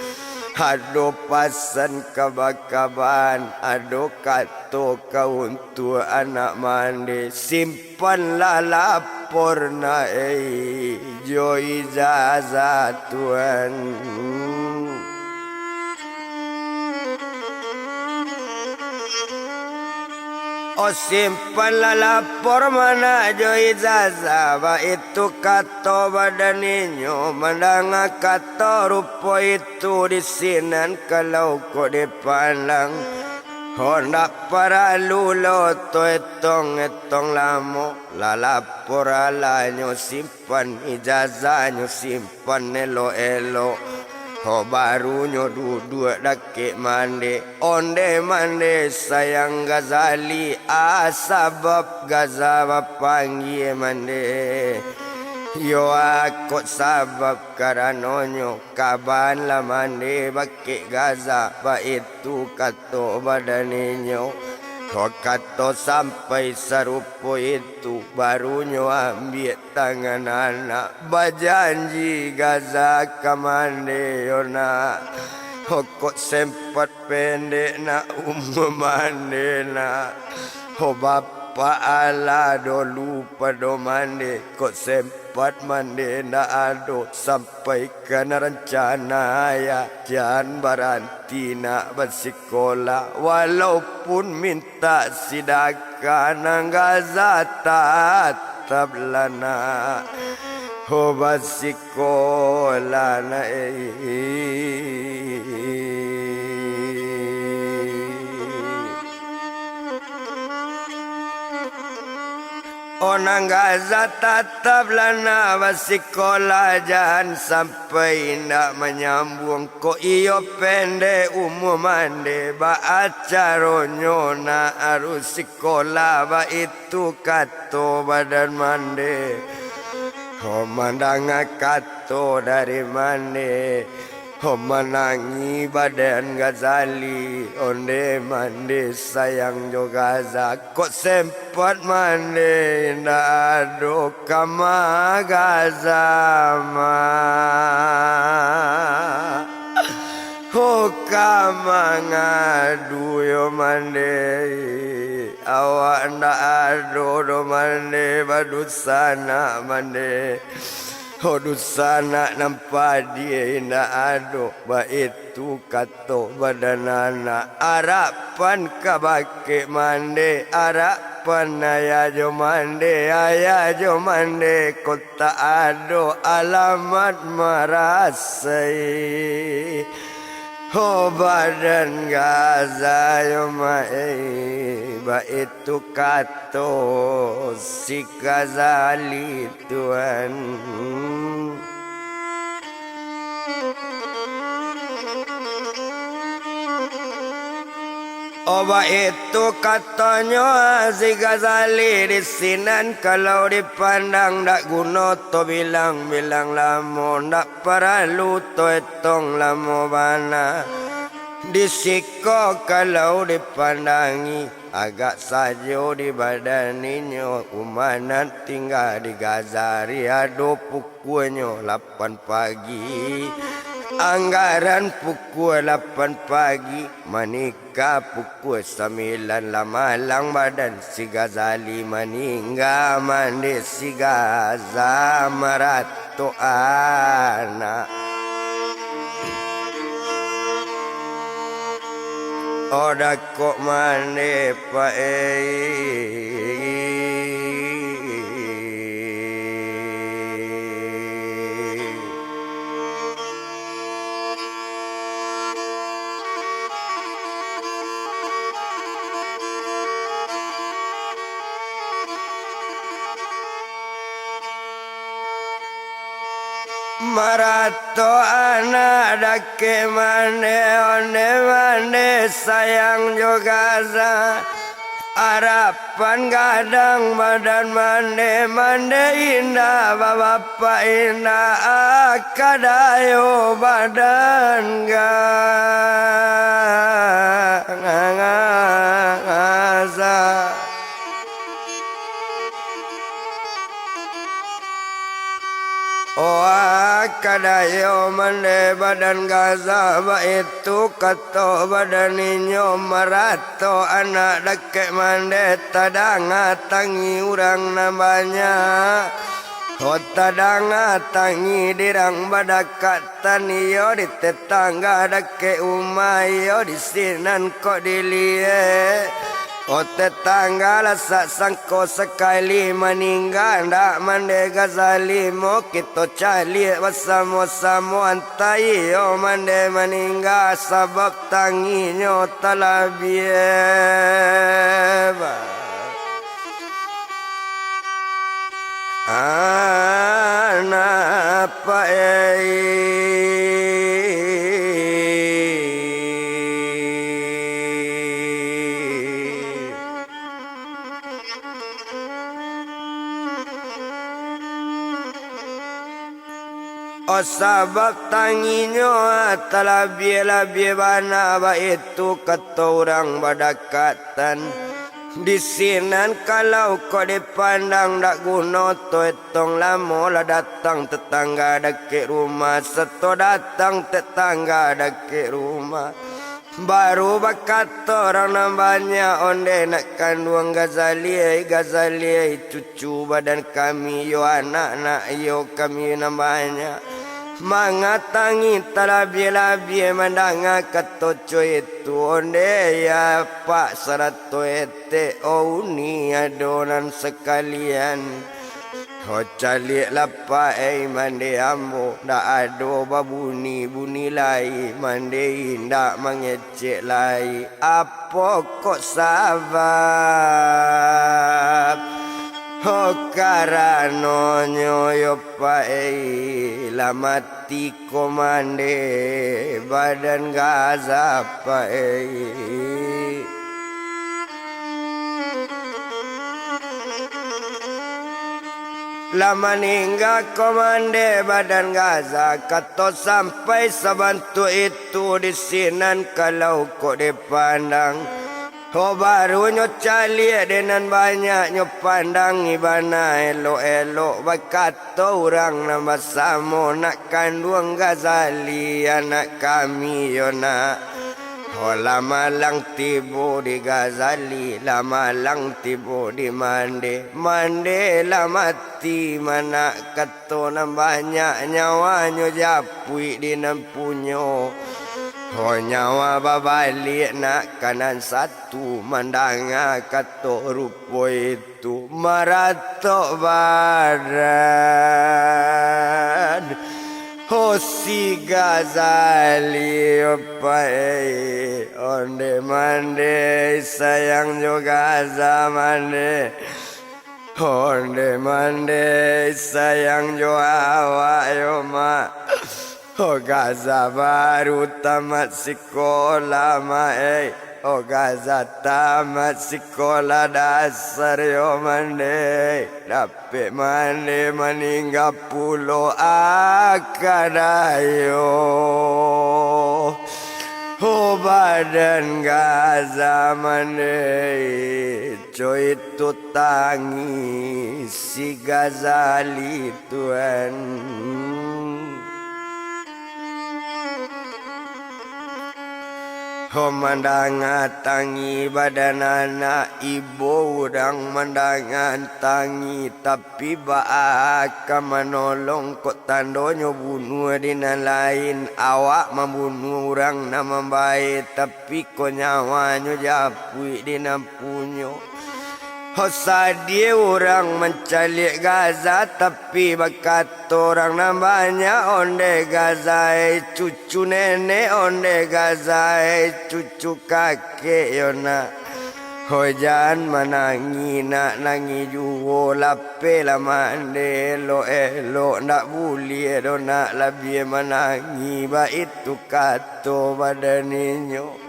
Ado pasan kaba-kabaan, ado kato ka untuak anak mande, simpanlah lapor nak ei, jo ijazah Tuan. Oh, simpanlah lapor manak jo ijazah, baitu kato badan inyo, mandanga kato rupo itu di sinan kalau kok dipandang. Oh, ndak paralu lo to etong-etong lamo, lah lapor alah nyo simpan, ijazahnyo simpan elok-elok. Ho, barunyo duduak dakek mande, onde mande sayang Ghazali, a sabab Gaza bapanggia mande. Yo a kok sabab karanonyo, kaban lah mande bakek Gaza, baitu kato badan inyo. Ho, kato sampai sarupo itu, barunyo ambiak tangan anak, bajanji Gaza ka mande yo nak. Ho, kok sempat pendek nak umua mande nak. Ho, bapak alah dolu pado mande, kok sempat mande ndak ado, sampaikan rancana ayah, jan baranti nak basikola, walaupun min- tak sidaka nan Gaza tatap lah nak, ho, basikola nak ei. Oh, nan Gaza tatap lah nak basikola, jan sampai indak manyambuang. Kok iyo pendek umua mande, baa caronyo nak aruih sikola, baitu kato badan mande. Ho, mandanga kato dari mande, ho, manangih badan Ghazali, onde mande sayang jo Gaza. Kok sempat mande indak ado, kama Gaza ma. Ho, ka mangadu yo mande, awak ndak ado doh mande, badusanak mande. Ho, dusanak nan padia indak ado, baitu kato badan anak, arapan ka bakek mande, arak Pan ayah jo mande, ayah jo mande, kok tak ado alamat marasai. Ho badan Gaza yo maai, baitu kato si Ghazali tuan. Oh, baitu katonyo si Ghazali, di sinan kalau dipandang, ndak guno to bilang-bilang lamo, ndak paralu to etong lamo bana. Di siko kalau dipandangi, agak sajo di badan inyo, umah nan tingga di Ghazali ado pukuanyo lapan pagi. Anggaran pukua lapan pagi, manikah pukua sambilan lah malang badan si Ghazali, maningga mande si Gaza maratok anak. Oda kok mande, Pak, eh. Maratok anak dakek mande, onde mande sayang jo Gaza. Arapan gadang badan mande, mande indak babapak indak, akadayo badan Gaza. Oh, akadayo mande badan Gaza, baitu kato badan inyo maratok anak dakek mande, tadanga tangi urang nan banyak. Oh, tadanga tangi dirang badakatan, iyo di tetangga dakek umah, iyo di sinan kok diliek. Oh, tetangga lah sak sangko sakali maningga, ndak mande Ghazali mo, kito caliak basamo-samo, antah iyo mande maningga, sabab tanginyo talabiah ba-, anak, Pak, eh. Oh, sabab tanginyo, ah, talabiah-labiah bana, baitu kato urang badakatan. Di sinan kalau kok dipandang, ndak guno to etong lamo, lah datang tetangga dakek rumah, sato datang tetangga dakek rumah. Baru bakato urang nan banyak, onde nak kanduang Ghazali, ai Ghazali, ai cucu badan kami, yo anak-anak iyo kami nan banyak. Mangatangi talabiah-labiah mandanga kato co itu, onde ya pak sarato etek, o uni ado nan sakalian. Ho caliak lapak, ai mande ambo, ndak ado babuni-buni lai, mande indak mangecek lai. Apo kok sabab? Ho karanonyo yo pak, ai lah mati ko mande badan Gaza pak, ai. Lah maningga ko mande badan Gaza, kato sampai sabantuak itu di sinan kalau kok dipandang. Ho baru nyo caliak dek nan banyak, nyo pandangi bana elok-elok, bakato urang nan basamo, nak kanduang Ghazali, anak kami yo nak. Ho lah malang tibo di Ghazali, lah malang tibo di mande, mande lah mati manak, kato nan banyak nyawanyo japuik di nan punyo. Ho nyawa babaliak nak ka nan satu, mandanga kato rupo itu maratok badan. Ho si Gazali pai, onde mande sayang jo Gaza mande. Onde mande sayang jo awak yo, Mak. Ho Gaza baru tamat sikola, Mak, ei. Ho Gaza tamat sikola dasar yo, mande. Dapek mande maningga pulo akadayo. Ho badan Gaza mande. Coito tangi si Gazali tuan. Ho mandanga tangi badan anak, ibo urang mandanga tangi, tapi baa ka manolong, kok tandonyo bunuah di nan lain, awak mambunuah urang nan mambae, tapi Piko nyawanyo japuik di nan punyo. Ho sadih urang mancaliak Gaza, tapi bakato urang nan banyak, onde Gaza, ei, cucu nenek, onde Gaza, ei, cucu kakek yo nak. Ho jan manangih nak, nangih juo, lapeh lah mande, elok-elok, ndak buliah doh nak labiah manangih, baitu kato badan inyo.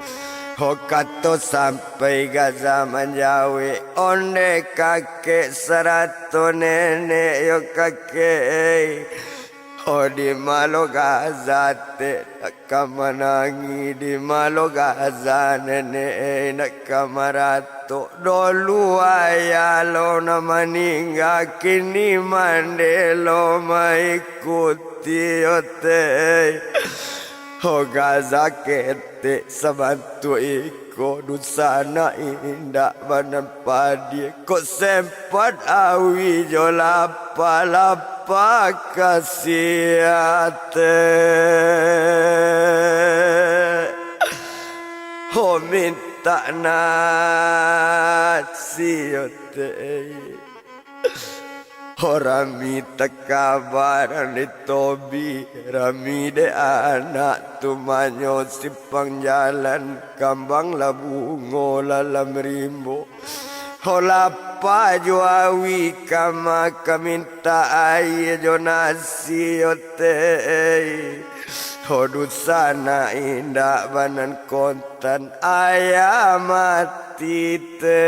Ho kato sampai Gaza manjawek, onde kakek sarato nenek yo kakek, ei. Ho di ma lo Gaza te, nak ka manangih, di ma lo Gaza nenek, ei, nak ka maratok. Dolu ayah lo nan maningga, kini mande lo maikuti yo te, ei. Ho Gaza ketek sabantuak iko, dunsanak indak banan padiah, kok sempat auih jo lapa, lapa kasiah te. Ho mintak nasi yo te. Ho rami takaba nan di tobi, rami dek anak tumanyo simpang jalan, kambang lah bungo dalam rimbo. Ho lapa jo auih, kama ka mintak aia jo nasi yo te. Ho dunsanak indak banan kontan, ayah mati te.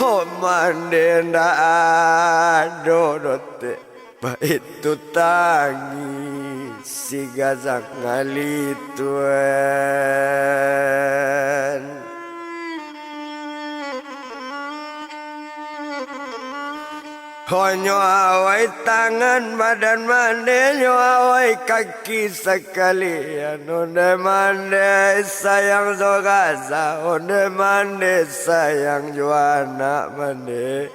Ho mande ndak ado doh te, baitu tangih si Gaza ngalih tuan. Ho nyo awai tangan badan mande, nyo awai kaki sakalian. Onde mande sayang jo Gaza, onde mande sayang jo anak mande.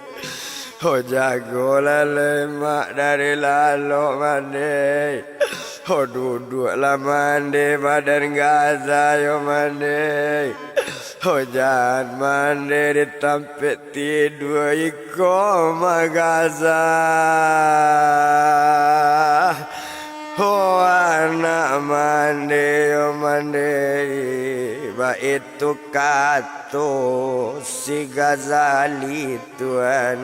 Ho jagolah lemak dari lalok mande. Ho duduaklah mande badan Gaza yo mande. Ho jan mande di tampek tidua iko mah Gaza. Ho anak mande yo mande, baitu kato si Gazali tuan.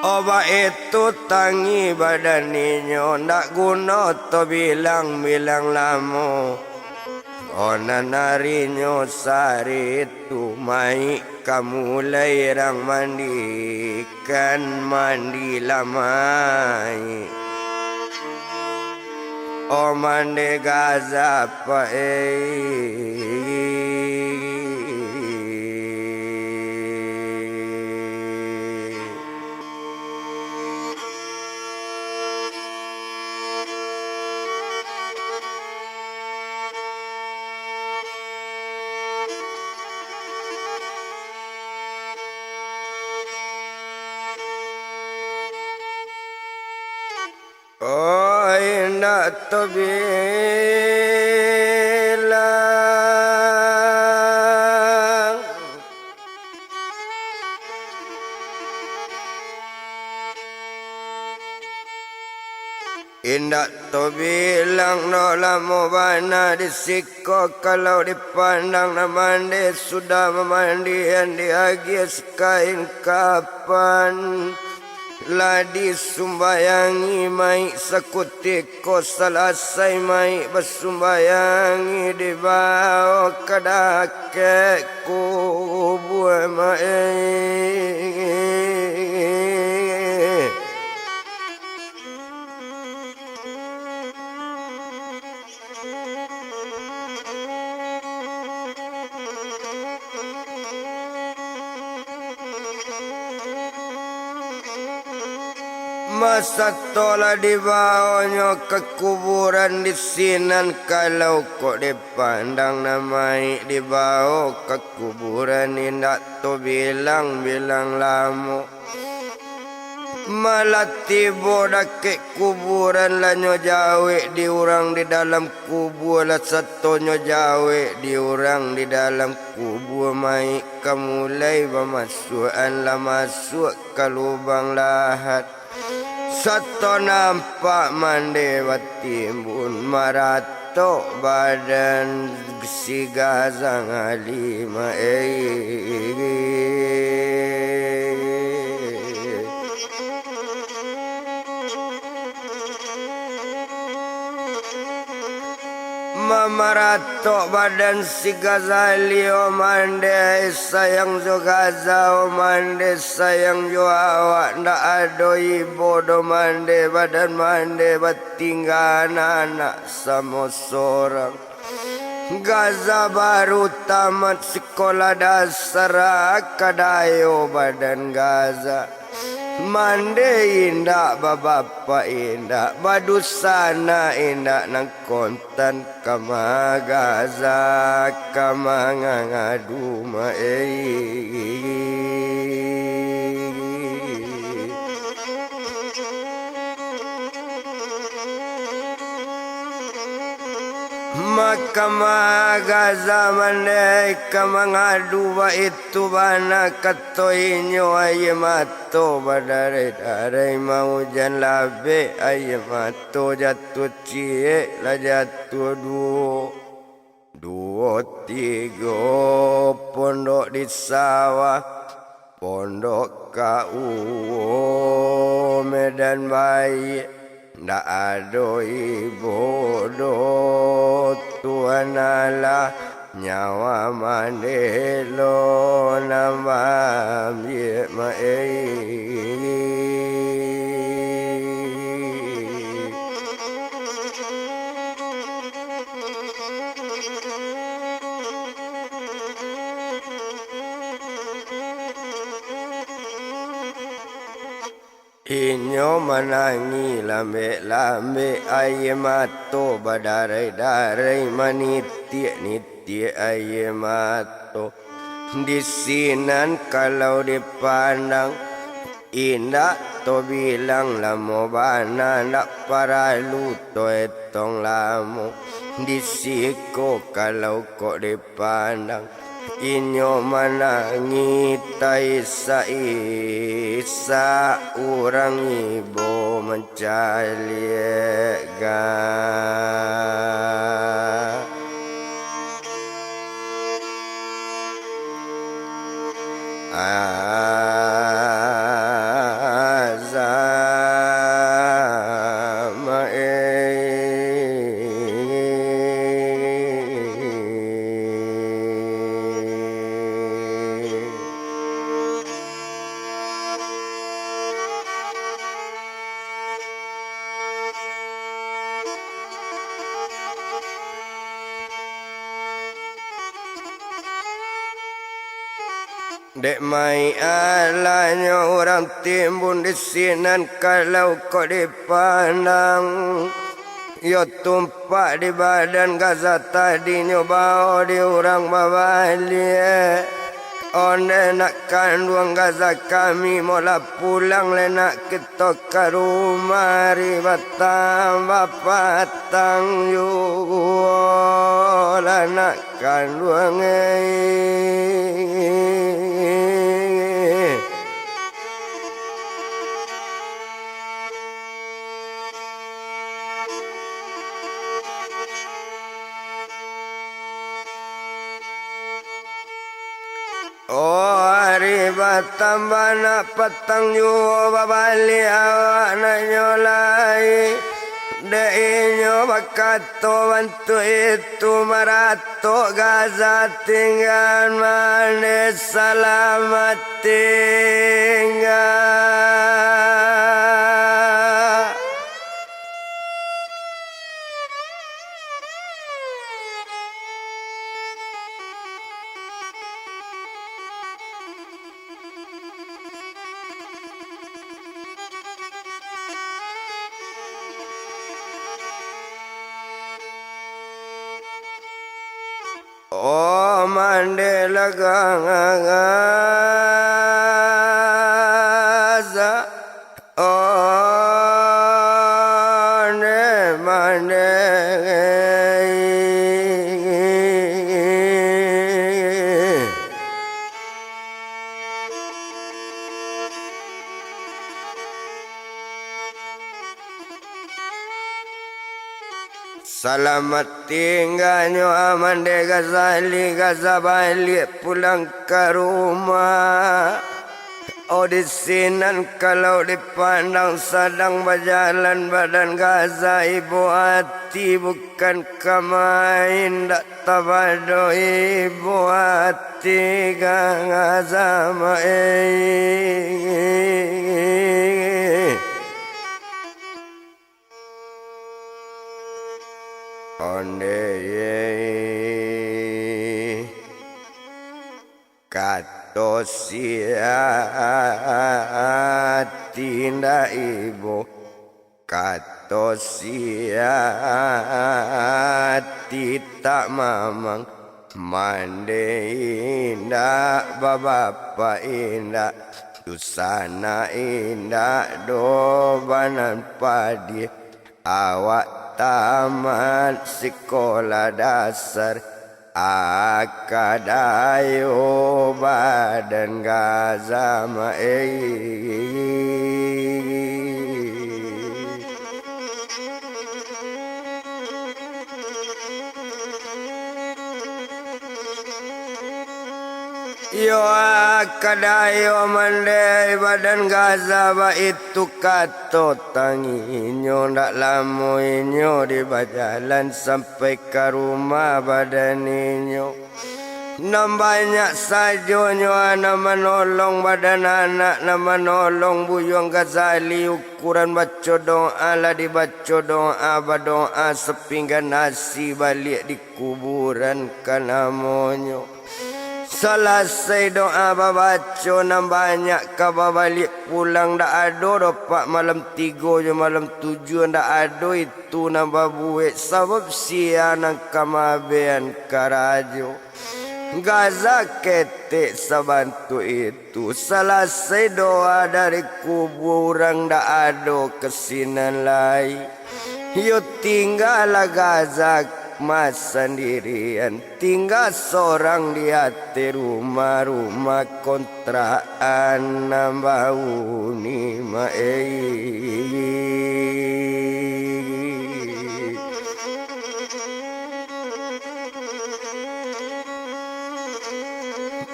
Obat itu tangih badan inyo, ndak guno to bilang-bilang lamo. Onan arinyo sari tu maik ka mulai rang mandi. Kan mandi lamai. O mande Gaza pae. Oh, indak tabilang. Indak tabilang doh lamo bana di siko, kalau dipandang nan mande sudah mamandian, diagiah sakain kapan. Lah disumbayangi maik, sakutiko salasai maik basumbayangi, dibawo ka dakek kubua maik. Masato lah dibawonyo ka kuburan, di sinan kalau kok dipandang nan maik, dibawo ka kuburan indak tabilang-bilang lamo. Malah tibo dakek kuburan, lah nyo jawek di urang di dalam kubua, lah sato nyo jawek di urang di dalam kubua, maik ka mulai bamasuakan, lah masuak ka lubang lahat. Sato nampak mande batimbun, maratok badan si Gazali maik. Mamaratok badan si Gazali, o mande sayang jo Gaza, o mande sayang jo awak, ndak ado ibo doh mande, badan mande batinggaan anak samo sorang. Gaza baru tamat sikolah dasar, kadayo badan Gaza. Mande indak, babapak indak, badunsanak indak, nan kontan ka magaza, ka mangangadu maik. Maka magaza mande ka mangadu, baitu bana kato inyo, aia mato badarai-darai, maujan labek aia mato, jatuah ciek lah jatuah duo. Duo tigo pondok di sawah, pondok ka uwo medan baiak, ndak ado ibo doh Tuhan Allah, nyawa mande lo nan baambiak maik. Inyo manangih lambek-lambek, aia mato badarai-darai, manitiak-nitiak aia mato. Di sinan kalau dipandang, indak tabilang lamo bana, ndak paralu taetong lamo. Di siko kalau kok dipandang, inyo manangih taisak-isak, urang ibo mancaliak ga. Azam, eh. Dek mai alahnyo urang timbun di sinan, kalau kok dipandang, yo tumpak di badan Gaza tadinyo, bao di urang babaliak. Onde nak kanduang Gaza kami, molah pulang le nak kito ka rumah, ari batambah patang juo lah nak kanduang, eh. Oh, ari batambah nak patang juo, babaliak awak nak nyo lai. Dek inyo bakato bantuak itu, maratok Gaza tingga, mande salamat tingga. Oh, mande lah Gaza. Oh, ne mande. Salamat tingganyo Amande Ghazali, Gaza baliak pulang ka rumah. Oh, di sinan kalau dipandang sadang bajalan badan Gaza, ibo ati bukan ka main, dak tabado ibo ati Gaza main. Onde ye, kato si ati ndak ibo, kato si ati tak mamang. Mande indak, babapak indak, dunsanak indak doh banan padiah. Awak tamat sikolah dasar, akadayo badan Gaza main. Iyo, akadayo mandeh badan Gaza, baitu kato tanginyo, ndak lamo inyo di bajalan sampai ka rumah badan inyo. Nan banyak sajonyo nan manolong badan anak, nan manolong buyuang Ghazali, ukuran baco doa lah dibaco doa, badoa sapinggan nasi baliak di kuburan ka namonyo. Salasai doa babaco, nan banyak ka babaliak pulang, ndak ado doh pak malam tigo jo malam tujuah, ndak ado itu nan babuek, sabab sia nan ka maabehan karajo. Gaza ketek sabantuak itu, salasai doa dari kuburan, ndak ado ka sinan lai. Iyo, tinggalah Gaza masandirian, tingga sorang di ateh rumah, rumah kontrakan nan bauni maei.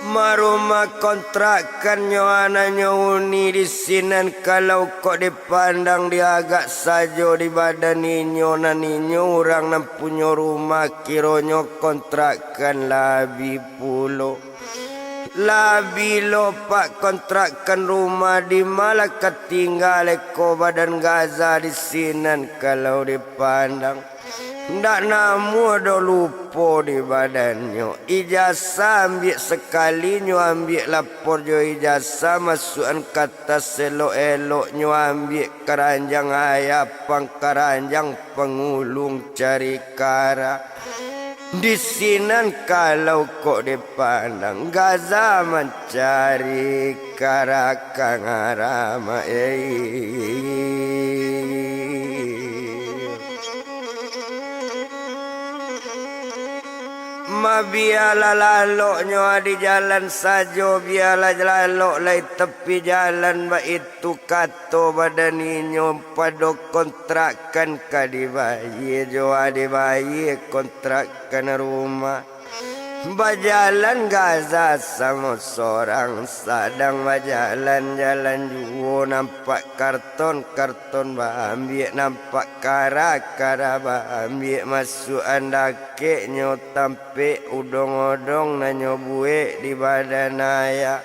Marumah kontrakan nyo anaknyo uni di sinan, kalau kok dipandang diagak sajo di badan inyo, nan inyo urang nan punyo rumah, kironyo kontrakan labi pulo. Labi lopak kontrakan rumah, di ma lah ka tingga eko badan Gaza di sinan kalau dipandang. Ndak namuah doh lupo di badannyo. Ijasah ambiak sakalinyo, ambiak lapor jo ijasah, masuakan kata selok-eloknyo, ambiak karanjang ayapang, karanjang pangulung cari kara. Di sinan kalau kok dipandang, Gaza mancari karakang arama, eh. Mabialah laloknyo di jalan sajo, bialah lalok lai tepi jalan, baitu kato badan inyo pado kontrakkan ka dibayie jo a dibayie kontrakkan rumah. Bajalan Gaza samo sorang, sadang bajalan-jalan juo, nampak karton-karton ton baambiak, nampak kara-kara baambiak, masuakan dakeknyo tampek udong-odong nan nyo buek di badan ayah.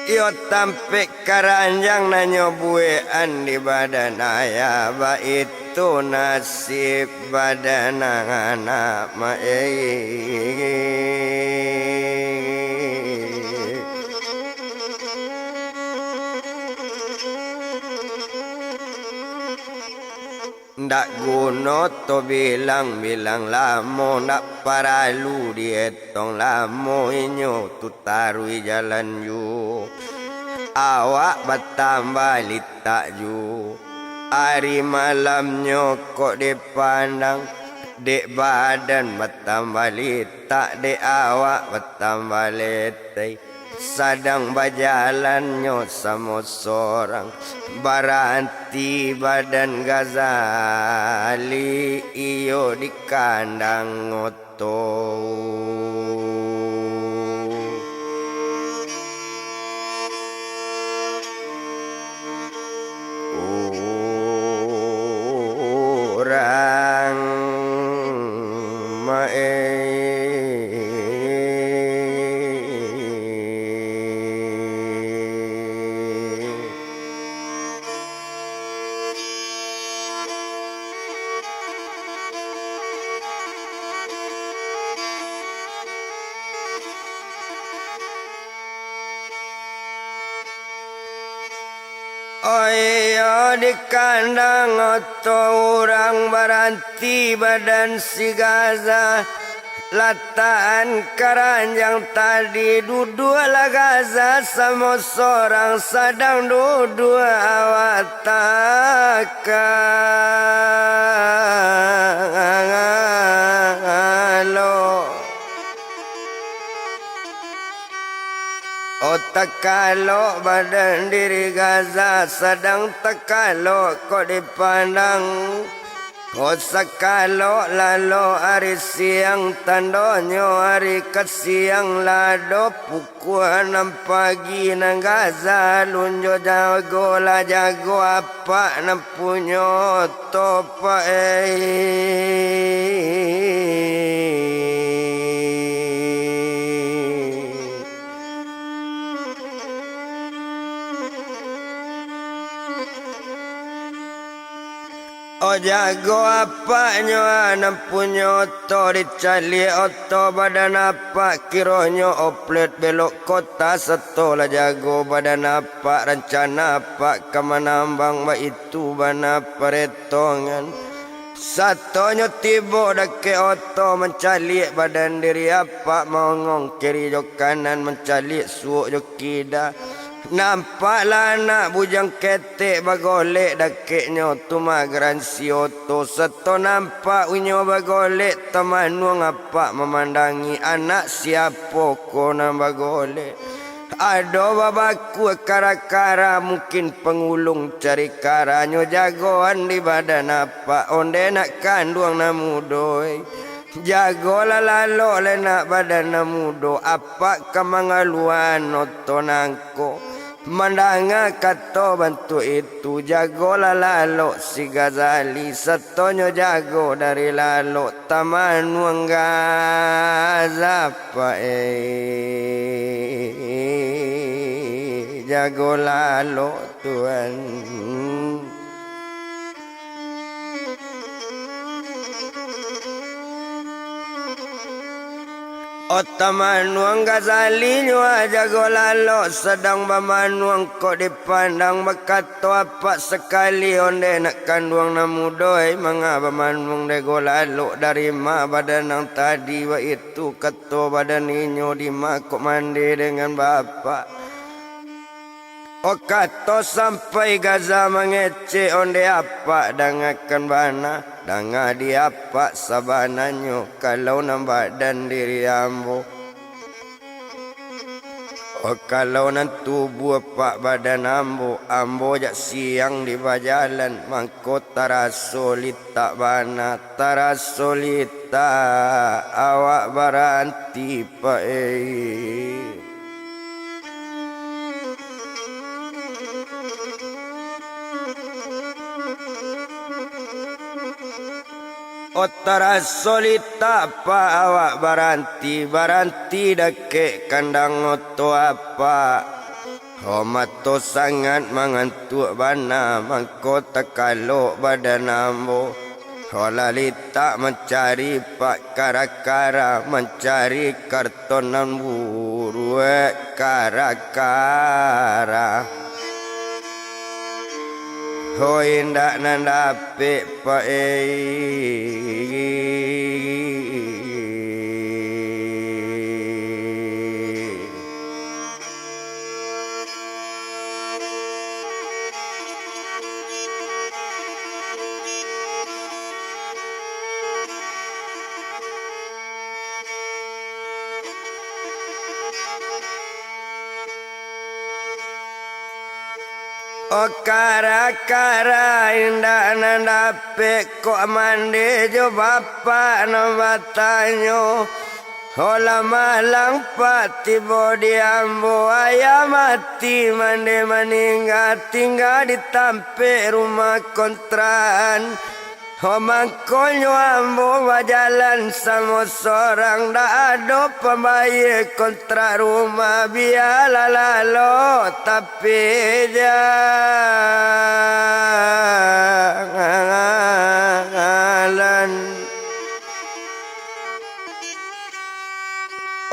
Iyo tampek karanjang nan nyo buekan di badan ayah, baitu nasib badan anak, mak, eh. Ndak guno to bilang-bilang lamo, ndak paralu dietong lamo, inyo tu taruih jalan juo. Awak batambah litak juo. Ari malamnyo kok dipandang, dek badan batambah litak, dek awak batambah leteh. Sadang bajalannyo samo sorang, baranti badan Gazali, iyo di kandang oto. Urang maeh. Oyo di kandang oto urang baranti badan si Gaza, latakan karanjang tadi, duduaklah Gaza samo sorang, sadang duduak awak takalok. Oh, takalok badan diri Gaza, sadang takalok kok dipandang. Oh, sakalok lalok ari siang, tandonyo ari ka siang lah doh pukua nan pagi nan Gaza alun jo jago lah jago apak nan punyo oto, pak, eh. Oh, jago apaknyo a nan punyo oto, dicaliak oto badan apak, kironyo oplet belok kota, sato lah jago badan apak, rancana apak ka manambang, baitu bana paretongan. Satonyo tibo dakek oto, mancaliak badan diri apak, maongong kiri jo kanan, mancaliak suok jo kida. Nampaklah anak bujang ketek bagolek dakeknyo tu, magaransi oto, sato nampak inyo bagolek, tamanuang apak mamandangi, anak siapo ko nan bagolek. Ado babaku kara-kara, mungkin pangulung cari karanyo, jagoan di badan apak, onde nak kanduang nan mudo, eh. Jagolah lalok lai nak badan nan mudo, apak ka mangaluan oto nangko. Mandanga kato bantuak itu, jagolah lalok si Gazali, satonyo jago dari lalok, tamanuang Gaza, pak, eh, jago lalok, Tuan. Ota manuang Gazali nyo jago lalok, sadang bamanuang kok dipandang, bakato apak sakali, ondeh nak kanduang nan mudo, ai manga bamanuang dego lalok, dari ma badan nan tadi baitu, kato badan inyo, di ma kok mande dengan bapak. O kato sampai Gaza mangecek, ondeh apak dangakan bana, danga di apak sabananyo, kalau nan badan diri ambo. O kalau nan tubuah apak badan ambo, ambo jak siang di bajalan, mangko taraso litak bana, taraso litak, awak baranti, Pak, eh. O taraso litak, Pak, awak baranti, baranti dakek kandang oto apak. Ho mato sangat mangantuak bana, mangko takalok badan ambo. Ho lalitak mancari pakara-kara, mancari karton nan buruak kara-kara. Ho indak nan dapek, Pak, eh. O kara-kara, indak nan dapek kok mande jo bapak nan batanyo. Ho lah malang, Pak, tibo di ambo, ayah mati mande maningga, tingga di tampek rumah kontrakan. Ho mangkonyo ambo bajalan samo sorang, dak ado pambayia kontrak rumah, bialah lalok tapi jalan.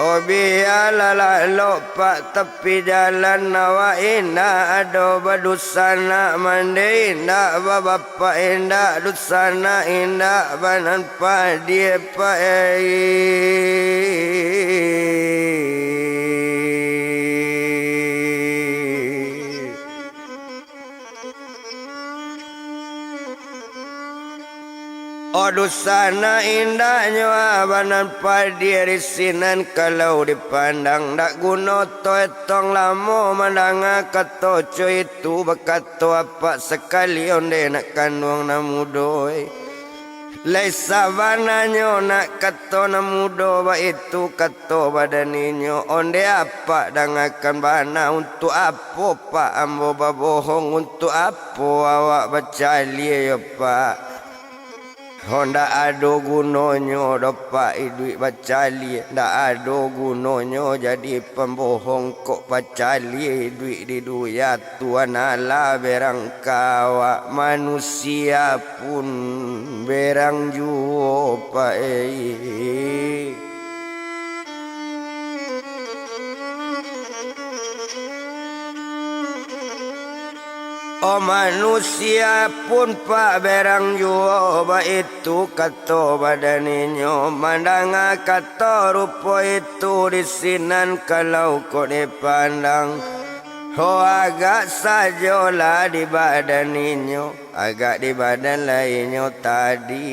O bialah lalok, Pak, tapi jalan, awak indak ado badunsanak, mande indak babapak, indak dunsanak, indak banan padia, Pak, eh. O dunsanak, indaknyo a banan padia di sinan kalau dipandang, dak guno to etong lamo mandanga kato co itu, bakato apak sakali, ondeh nak kanduang nan mudo, eh. Lai sabananyo nak kato nan mudo baitu, kato badan inyo, ondeh apak dangakan bana, untuak apo, Pak, ambo babohong, untuak apo awak bacalia yo, Pak? Ho, ndak ado gunonyo doh, Pak, iduik bacalia, ndak ado gunonyo jadi pambohong kok bacalia iduik di dunia. Tuhan Allah berang ka awak, manusia pun berang juo, Pak, eh. O manusia pun, Pak, berang juo, baitu kato badan inyo, mandanga kato rupo itu di sinan kalau kok dipandang. Ho, agak sajolah di badan inyo, agak di badan lainyo tadi,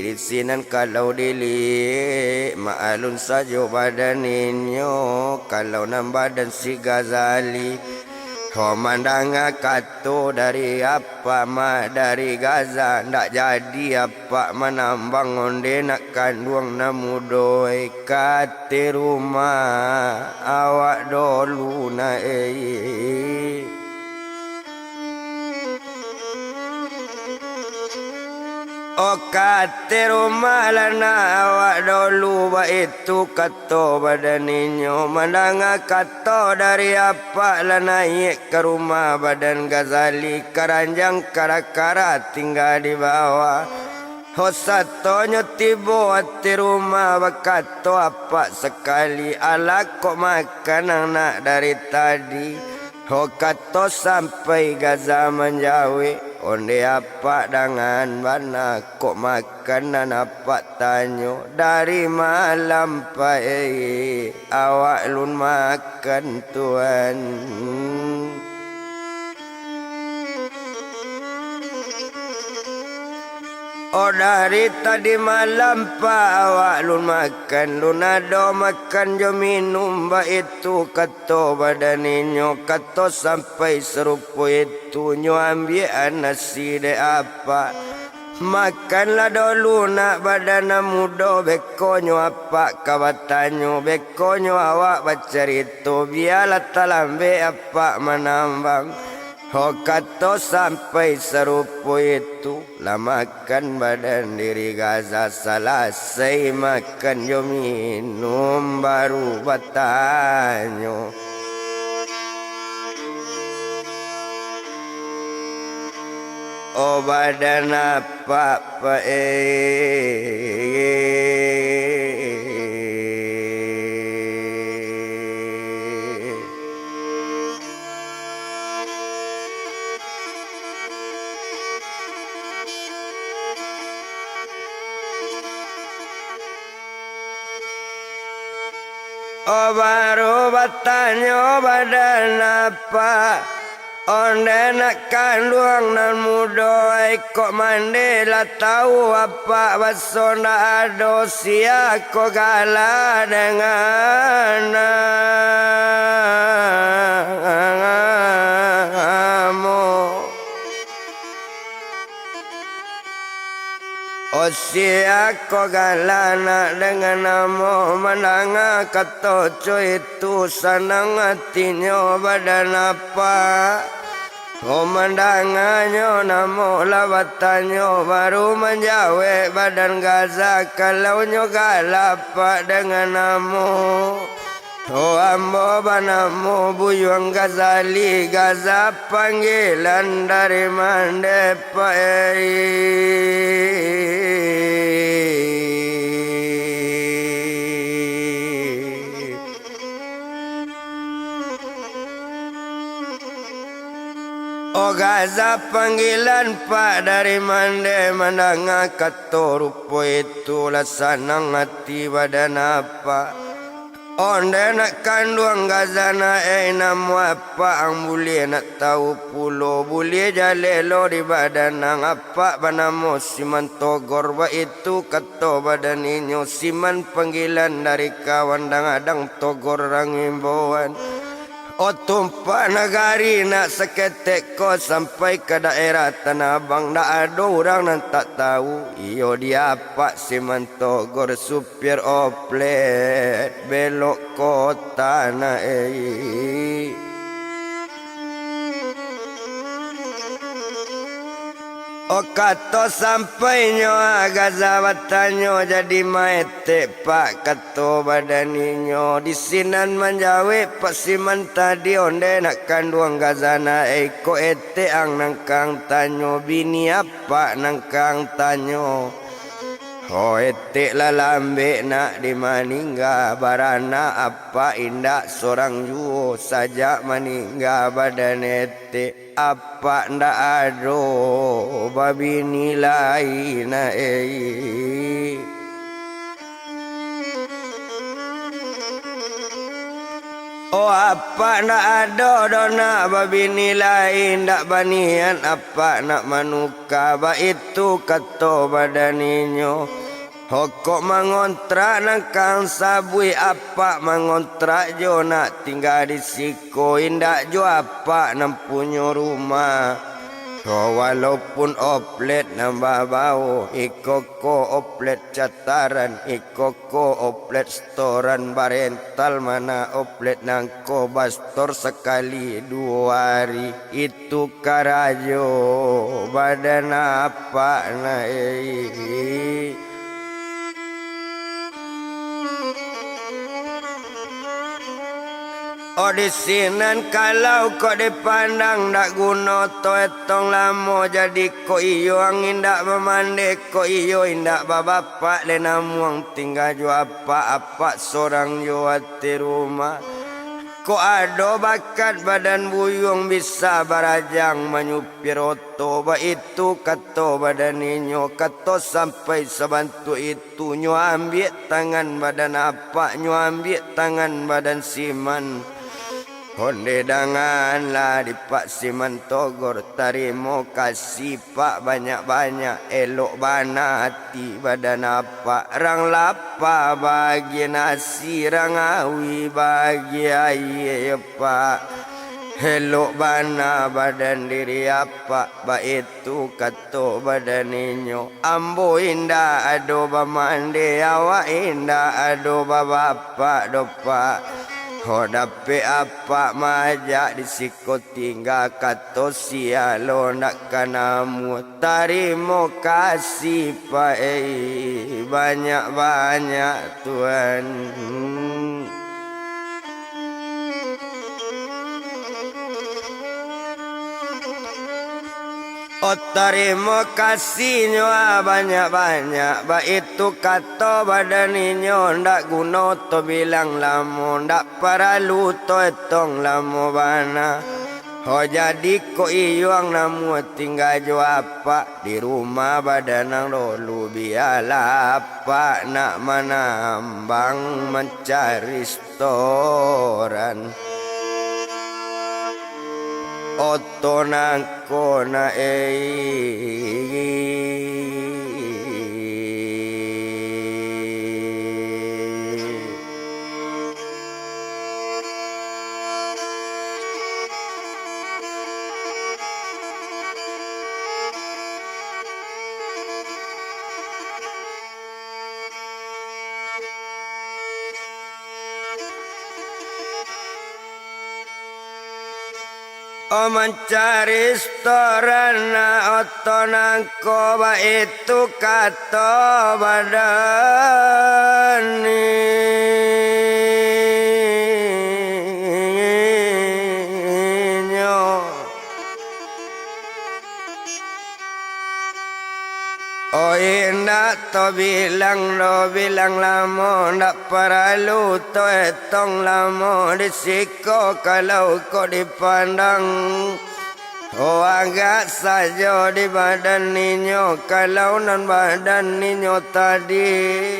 di sinan kalau diliek, maalun sajo badan inyo, kalau nan badan si Gazali. Ho, mandanga kato dari apak ma dari Gaza, ndak jadi apak manambang ondeh nak kanduang nan mudo, eh, ka ateh rumah awak dolu na, eh. O ka ateh rumah lah nak awak dolu, baitu kato badan inyo, mandanga kato dari apak lah naiak ka rumah badan Gazali, karanjang kara-kara tingga di bawah. Ho satonyo tibo ati rumah, bakato apak sakali, "Alah kok makan anak dari tadi?" Ho kato sampai Gaza manjawek, "Onde apak dangan bana kok makan nan apak tanyo, dari malam paek awak lun makan tuan." Oh, dari tadi malam, Pak, awak lun makan, lun ado makan jo minum, baitu kato badan inyo, kato sampai sarupo itu, nyo ambiak nasi dek apak. Makanlah dulu nak badan nan mudo, bekonyo apak ka batanyo, bekonyo awak bacarito, bialah talambek apak manambang. Ho kato sampai sarupo itu, lah makan badan diri Gaza, salasai makan jo minum, baru batanyo, "O badan apak, Pak, eh?" Oh, baru batanyo badan apak, onde nak kanduang nan mudo, ai kok mande lah tau apak, baso ndak ado sia ko gala dengan namo. Oh, sia ko gala nak dengan namo, mandanga kato co itu, sanang atinyo badan apak. Oh, mandanganyo namo lah batanyo, baru manjawek badan Gaza, kalau nyo gala apak dengan namo. Oh, ambo banamo Buyuang Gazali, Gaza panggilan dari mande, Pak, eh? Oh, Gaza panggilan, Pak, dari mande, mandanga kato rupo itu, lah sanang ati badan apak. Onde nak kanduang Gaza nak, eh, namo apak ang buliah nak tau pulo, buliah jaleh lo di badan ang, apak banamo Simantogor, baitu kato badan inyo, Siman panggilan dari kawan, dang adang Togor rang imbauan. Oh, tumpak nagari nak saketek ko sampai ka daerah Tanah Abang, ndak ado urang nan tak tau, iyo di apak Simantogor, supir oplet belok kota na, eh. Oh, kato sampainyo, ah, Gaza batanyo, jadi ma etek, Pak, kato badan inyo. Di sinan manjawek Pak Siman tadi, onde nak kanduang Gaza nak, eh, kok etek ang nan ka ang tanyo, bini apak nan ka ang tanyo. Ho etek lah lambek nak di maningga, baranak apak indak sorang juo, sajak maningga badan etek, apak ndak ado babini lai na, eh. Oh, apak ndak ado doh nak babini lai, ndak baniat apak nak manuka, baitu kato badan inyo. Ho kok mangontrak nan ka ang sabuik, apak mangontrak jo nak tingga di siko, indak jo apak nan punyo rumah. Ho walaupun oplet nan babao, iko ko oplet cataran, iko ko oplet setoran, barental mana oplet nangko, bastor sakali duo ari, itu karajo badan apak na, eh. Oh, di sinan kalau kok dipandang, ndak guno to etong lamo, jadi kok iyo ang indak bamande, kok iyo indak babapak, lai namuang tingga jo apak, apak sorang jo ati rumah. Kok ado bakat badan buyuang bisa barajang manyupir oto, baitu kato badan inyo, kato sampai sabantuak itu. Tu nyo ambiak tangan badan apak, nyo ambiak tangan badan siman. Onde danganlah di Pak Siman Togor, tarimo kasih Pak banyak-banyak, elok bana ati badan apak, rang lapa bagi nasi, rang awi bagi aia, Pak. Elok bana badan diri apak, baitu kato badan inyo. Ambo indak ado bamande, awak indak ado babapak doh, Pak. Ho dapek apak maajak di siko tingga, kato sialo ndak ka namuah. Tarimo kasih, Pak, ei, banyak-banyak, Tuan. Oh, tarimo kasih nyo, ah, banyak-banyak. Baitu kato badan inyo, ndak guno to bilang lamo, ndak paralu to etong lamo bana. Ho, jadi kok iyo ang namuah tingga jo apak di rumah badan ang dulu, bialah apak nak manambang mancari setoran. Oto nangko na ei. Oh, mancari setoran na oto nangko, baitu kato badan inyo. Oh, indak to bilang do, bilang lamo, ndak paralu to etong lamo, di siko kalau kok dipandang. Oh, agak sajo di badan inyo, kalau nan badan inyo tadi.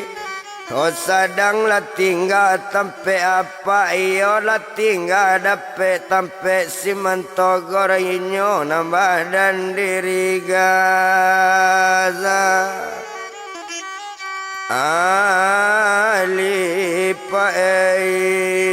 Oh, sadang lah tingga tampek apak, iyo lah tingga dapek tampek Siman Togor, inyo nan badan diri Gaza. Alipah ei.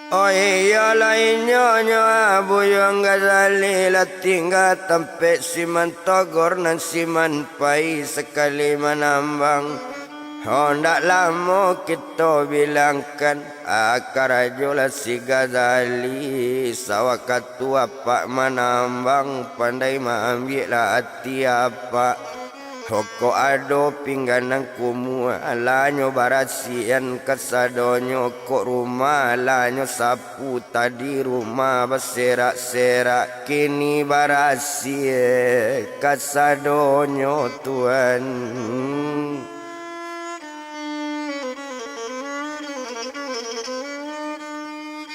Oh, iyolah inyo nyo, ah, Buyuang Ghazali lah tingga tampek Siman Togor nan Siman pai sakali manambang. Oh, ndak lamo kito bilangkan, ah, karajolah si Ghazali sawakatu apak manambang, pandai maambiaklah ati apak. Kok ado pinggan nan kumuah, lah nyo barasiahan kasadonyo. Kok rumah lah nyo sapu, tadi rumah baserak-serak, kini barasiah kasadonyo, Tuan.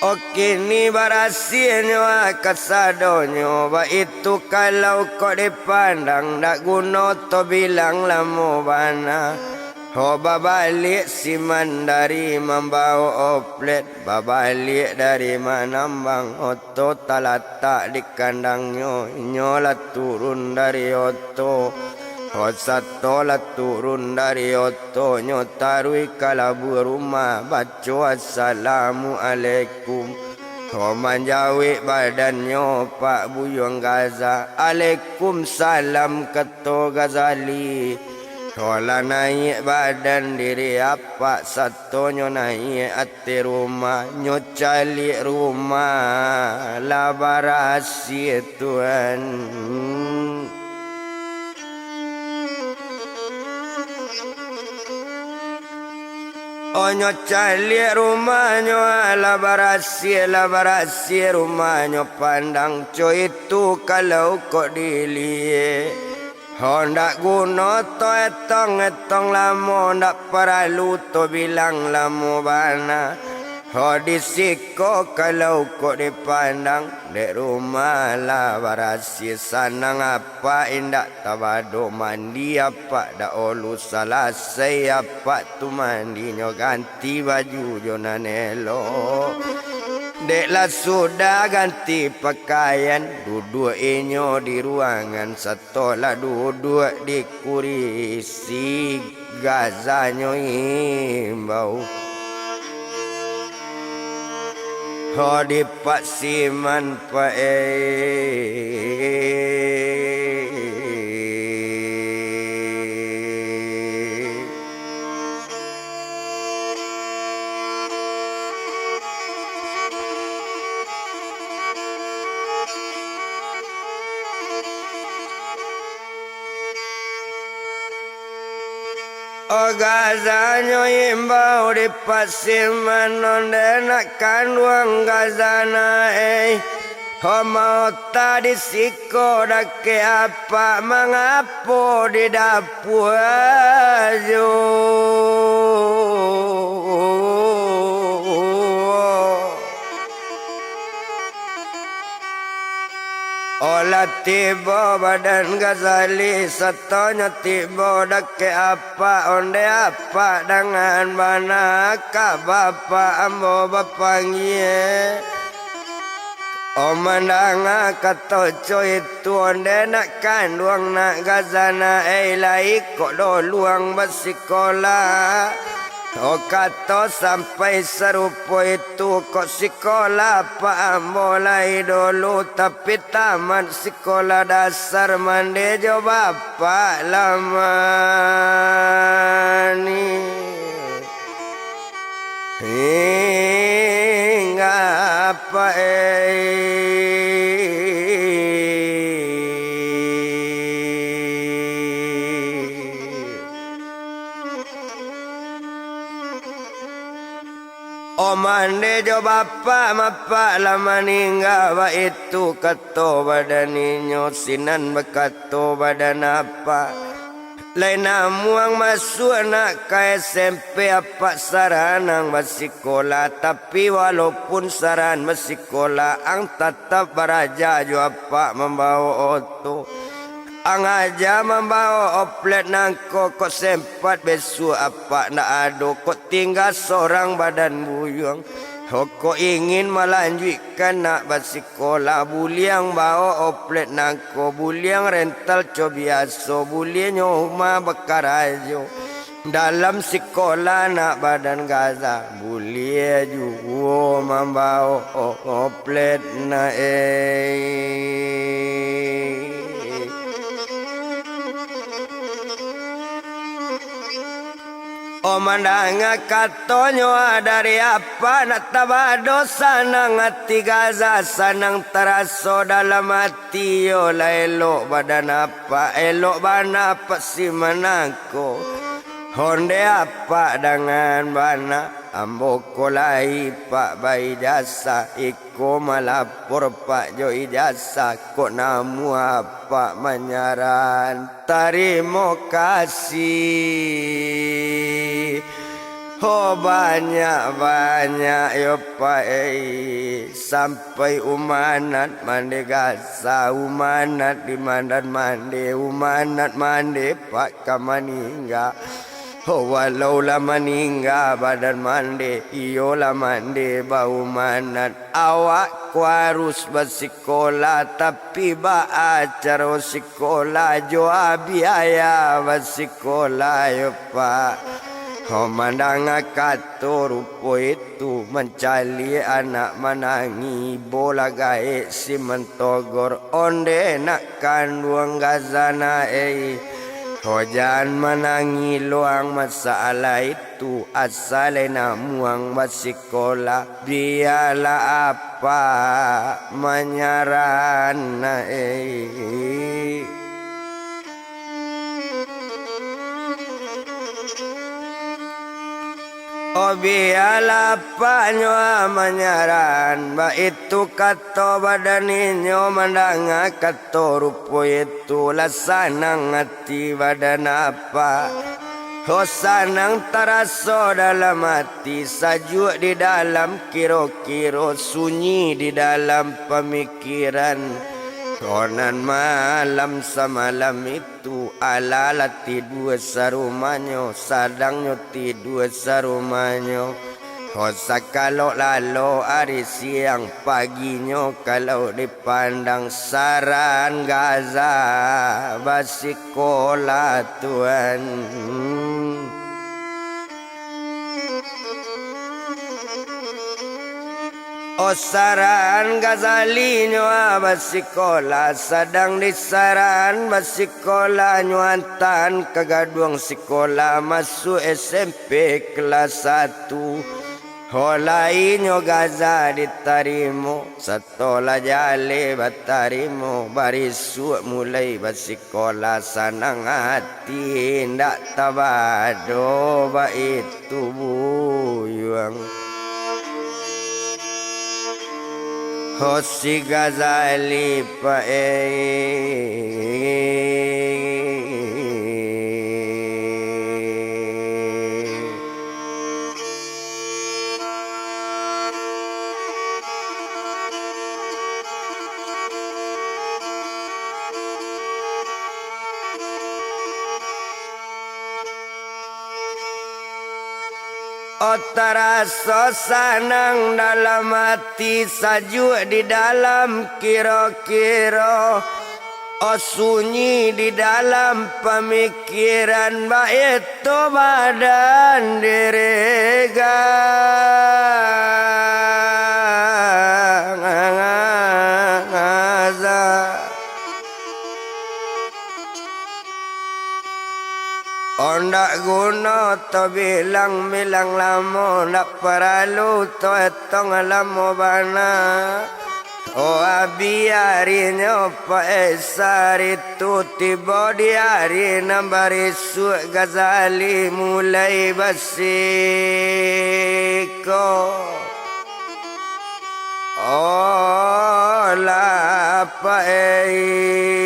Oh, kini barasiahnyo, ah, kasadonyo, baitu kalau kok dipandang, ndak guno to bilang lamo bana. Oh, babaliak Siman dari mambaok oplet, babaliak dari manambang, oto talatak di kandangnyo, inyo lah turun dari oto. Oh, sato lah turun dari oto, nyo taruih ka labuah rumah, baco assalamualaikum. Oh, manjawek badannyo Pak Buyuang Gaza, "Alaikumsalam," kato Ghazali. Lah naiak badan diri apak, satonyo naiak ateh rumah, nyo caliak rumah lah barasiah, Tuan. Onyo caliak rumahnyo, ah, lah barasiah, lah barasiah rumahnyo, pandang co itu kalau kok diliek. Ho, ndak guno to etong-etong lamo, ndak paralu to bilang lamo bana. Ho, di siko kalau kok dipandang, dek rumah lah barasiah, sanang apak indak tabado mandi apak, dak olu salasai apak tu mandinyo, ganti baju jo nan elok. Dek lah sudah ganti pakaian, duduak inyo di ruangan, sato lah duduak di kurisi, gazanyo imbau. Ho, di Pak Siman, Pak, eh. O gazanyo imbau di Pak Siman, onde nak kanduang gazana, eh. Ho, maota di siko dakek apak, mangapo di dapua jo? O lah tibo badan Gazali, satonyo tibo dakek apak, onde apak dangan bana ka bapak ambo bapanggia. O mandanga kato co itu, onde nak kanduang nak gazana, eh, lai kok doluang basikola. O kato sampai sarupo itu, kok sikola apak ambo lai dulu, tapi tamat sikola dasar mande jo bapak lah mani. Hingga apak, eh. O mande jo bapak, mapak lah maningga, baitu kato badan inyo, sinan bakato badan apak. Lai namuang masuak nak ka S M P, apak saranang basikola, tapi walaupun saran basikola, ang tatap baraja jo apak mambao oto. Ang aja mambao oplet nangko, kok sempat besuak apak ndak ado, kok tingga sorang badan buyuang. Ho, kok ingin malanjuikkan nak basikola, buliang bao oplet nangko, buliang rental co biaso, bulianyo umah bakarajo. Dalam sikola nak badan gaza, buliah juo mambao oplet na, eh. O mandanga katonyo dari apak, nak tabado sanang ati gaza, sanang taraso dalam ati. Iyo lah elok badan apak, elok bana apak si manangko. Onde apak dangan bana, ambo ko lai pak baijasah, iko malapor pak jo ijasah, kok namuah apak manyaran. Tarimo kasih. Ho, banyak-banyak yo, Pak, eh. Sampai umanat mande gasa, umanat di mandan mande, umanat mande, Pak, ka maningga. Ho, walau lah maningga badan mande, iyo lah mande baumanat. Awak ko harus basikola, tapi baa caro sikola jo biaya basikola yo, Pak? Ho, mandanga kato rupo itu, mancaliak anak manangih, ibo lah gaek si mantogor, onde nak kanduang gazana, ei. Ho jan manangi luang masalah itu, asa lai namuang basikola, bialah apak manyaran, eh. Oh, bialah apaknyo manyaran, baitu kato badan inyo mandanga kato rupo itu, lah sanang ati badan apak. Oh, sanang taraso dalam ati, sajuak di dalam kiro-kiro, sunyi di dalam pamikiran. Oh, nan malam samalam itu, tu, alah lah tidua sarumahnyo, sadangnyo tidua sarumahnyo. Ho, sakalok lalok ari siang, paginyo kalau dipandang, saran gaza basikola, tuan. Oh, saran Gazalinyo, ah, basikola, sadang di saran basikolanyo, antaan ka gaduang sikola, masuak S M P kelas satu. Ho, lainyo gaza ditarimo, sato lah jaleh batarimo, barisuak mulai basikola, sanang ati indak tabado baitu buyuang. Ho, si Gazali paeh. Oh, taraso sanang dalam ati, sajuak di dalam kiro-kiro. Oh, sunyi di dalam pamikiran, baitu badan diri gaza. Oh, ndak guno to bilang-bilang lamo, ndak paralu to etong lamo bana. Oh, abiarinyo paesar itu, tibo di ari nan barisuak, Gazali mulai basiko. Oh, lah paeh.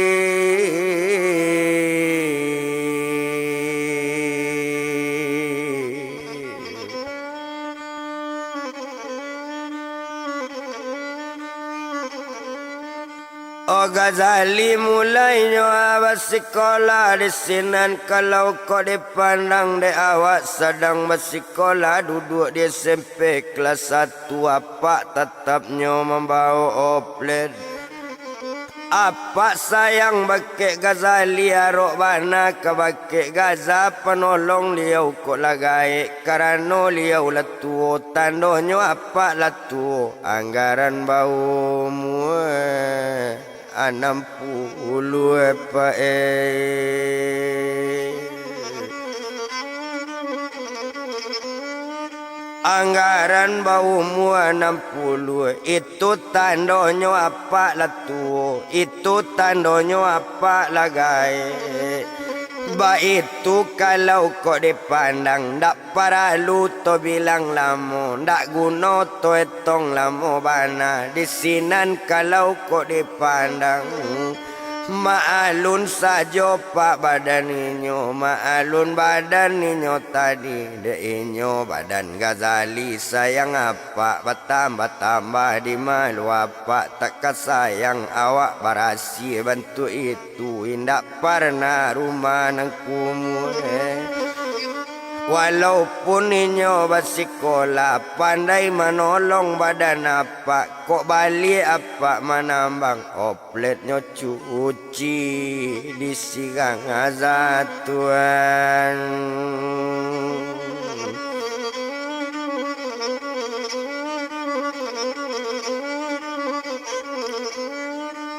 Oh, Gazali mulainyo, ah, basikola di sinan, kalau kok dipandang dek awak sadang basikola, duduak di S M P kelas satu, apak tatapnyo mambaok oplet. Apak sayang bakeh Gazali, arok bana ka bakeh gaza, panolong liau kok lah gaek, karano liau lah tuo, tandonyo apak lah tuo, anggaran baumua anam puluah paeh. Anggaran baumua anam puluah, itu tandonyo apak lah tuo, itu tandonyo apak lah gaek. Baitu kalau kok dipandang, ndak paralu to bilang lamo, ndak guno to etong lamo bana. Di sinan kalau kok dipandang, maalun sajo pak badan inyo, maalun badan inyo tadi, dek inyo badan Gazali sayang apak, batambah-tambah di malu apak, tak ka sayang awak barasiah bantuak itu. Tu indak parnah rumah nan kumuah. Walaupun inyo basikola, pandai manolong badan apak, kok baliak apak manambang, opletnyo cuci di sigang azatuan.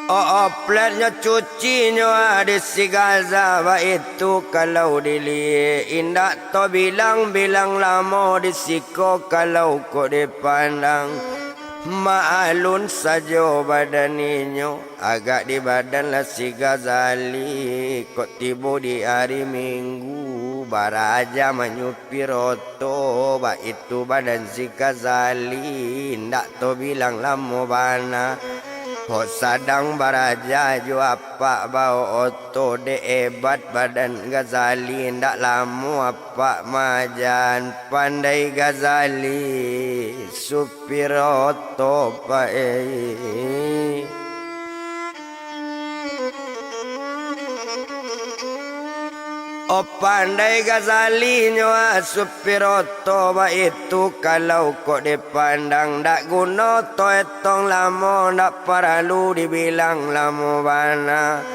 Opletnyo cucinyo di si Gaza, baitu kalau diliek, indak tabilang-bilang lamo di siko kalau kok dipandang. Maalun sajo badan inyo, agak di badan lah si Gazali, kok tibo di ari Minggu, baraja manyupir oto, baitu badan si Gazali, indak tabilang lamo bana. Hok sadang baraja jo apak bao oto, dek ebat badan Gazali, indak lamo apak maajan, pandai Gazali, supir oto pae. Oh, pandai Gazalinyo, ah, supir oto baitu, kalau kok dipandang, dak guno to etong lamo, dak paralu dibilang lamo bana.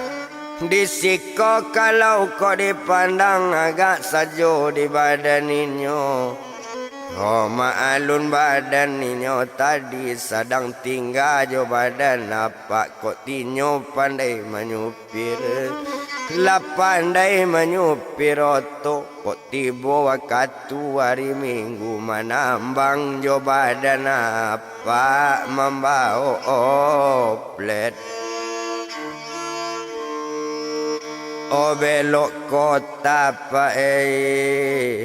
Di siko kalau kok dipandang, agak sajo di badan inyo. Oh, maalun badan inyo tadi, sadang tingga jo badan apak, kok tinyo pandai manyupir. Lah pandai manyupir oto, kok tibo wakatu ari Minggu, manambang jo badan apak mambao oplet. Oh, belok kota, Pak, eh.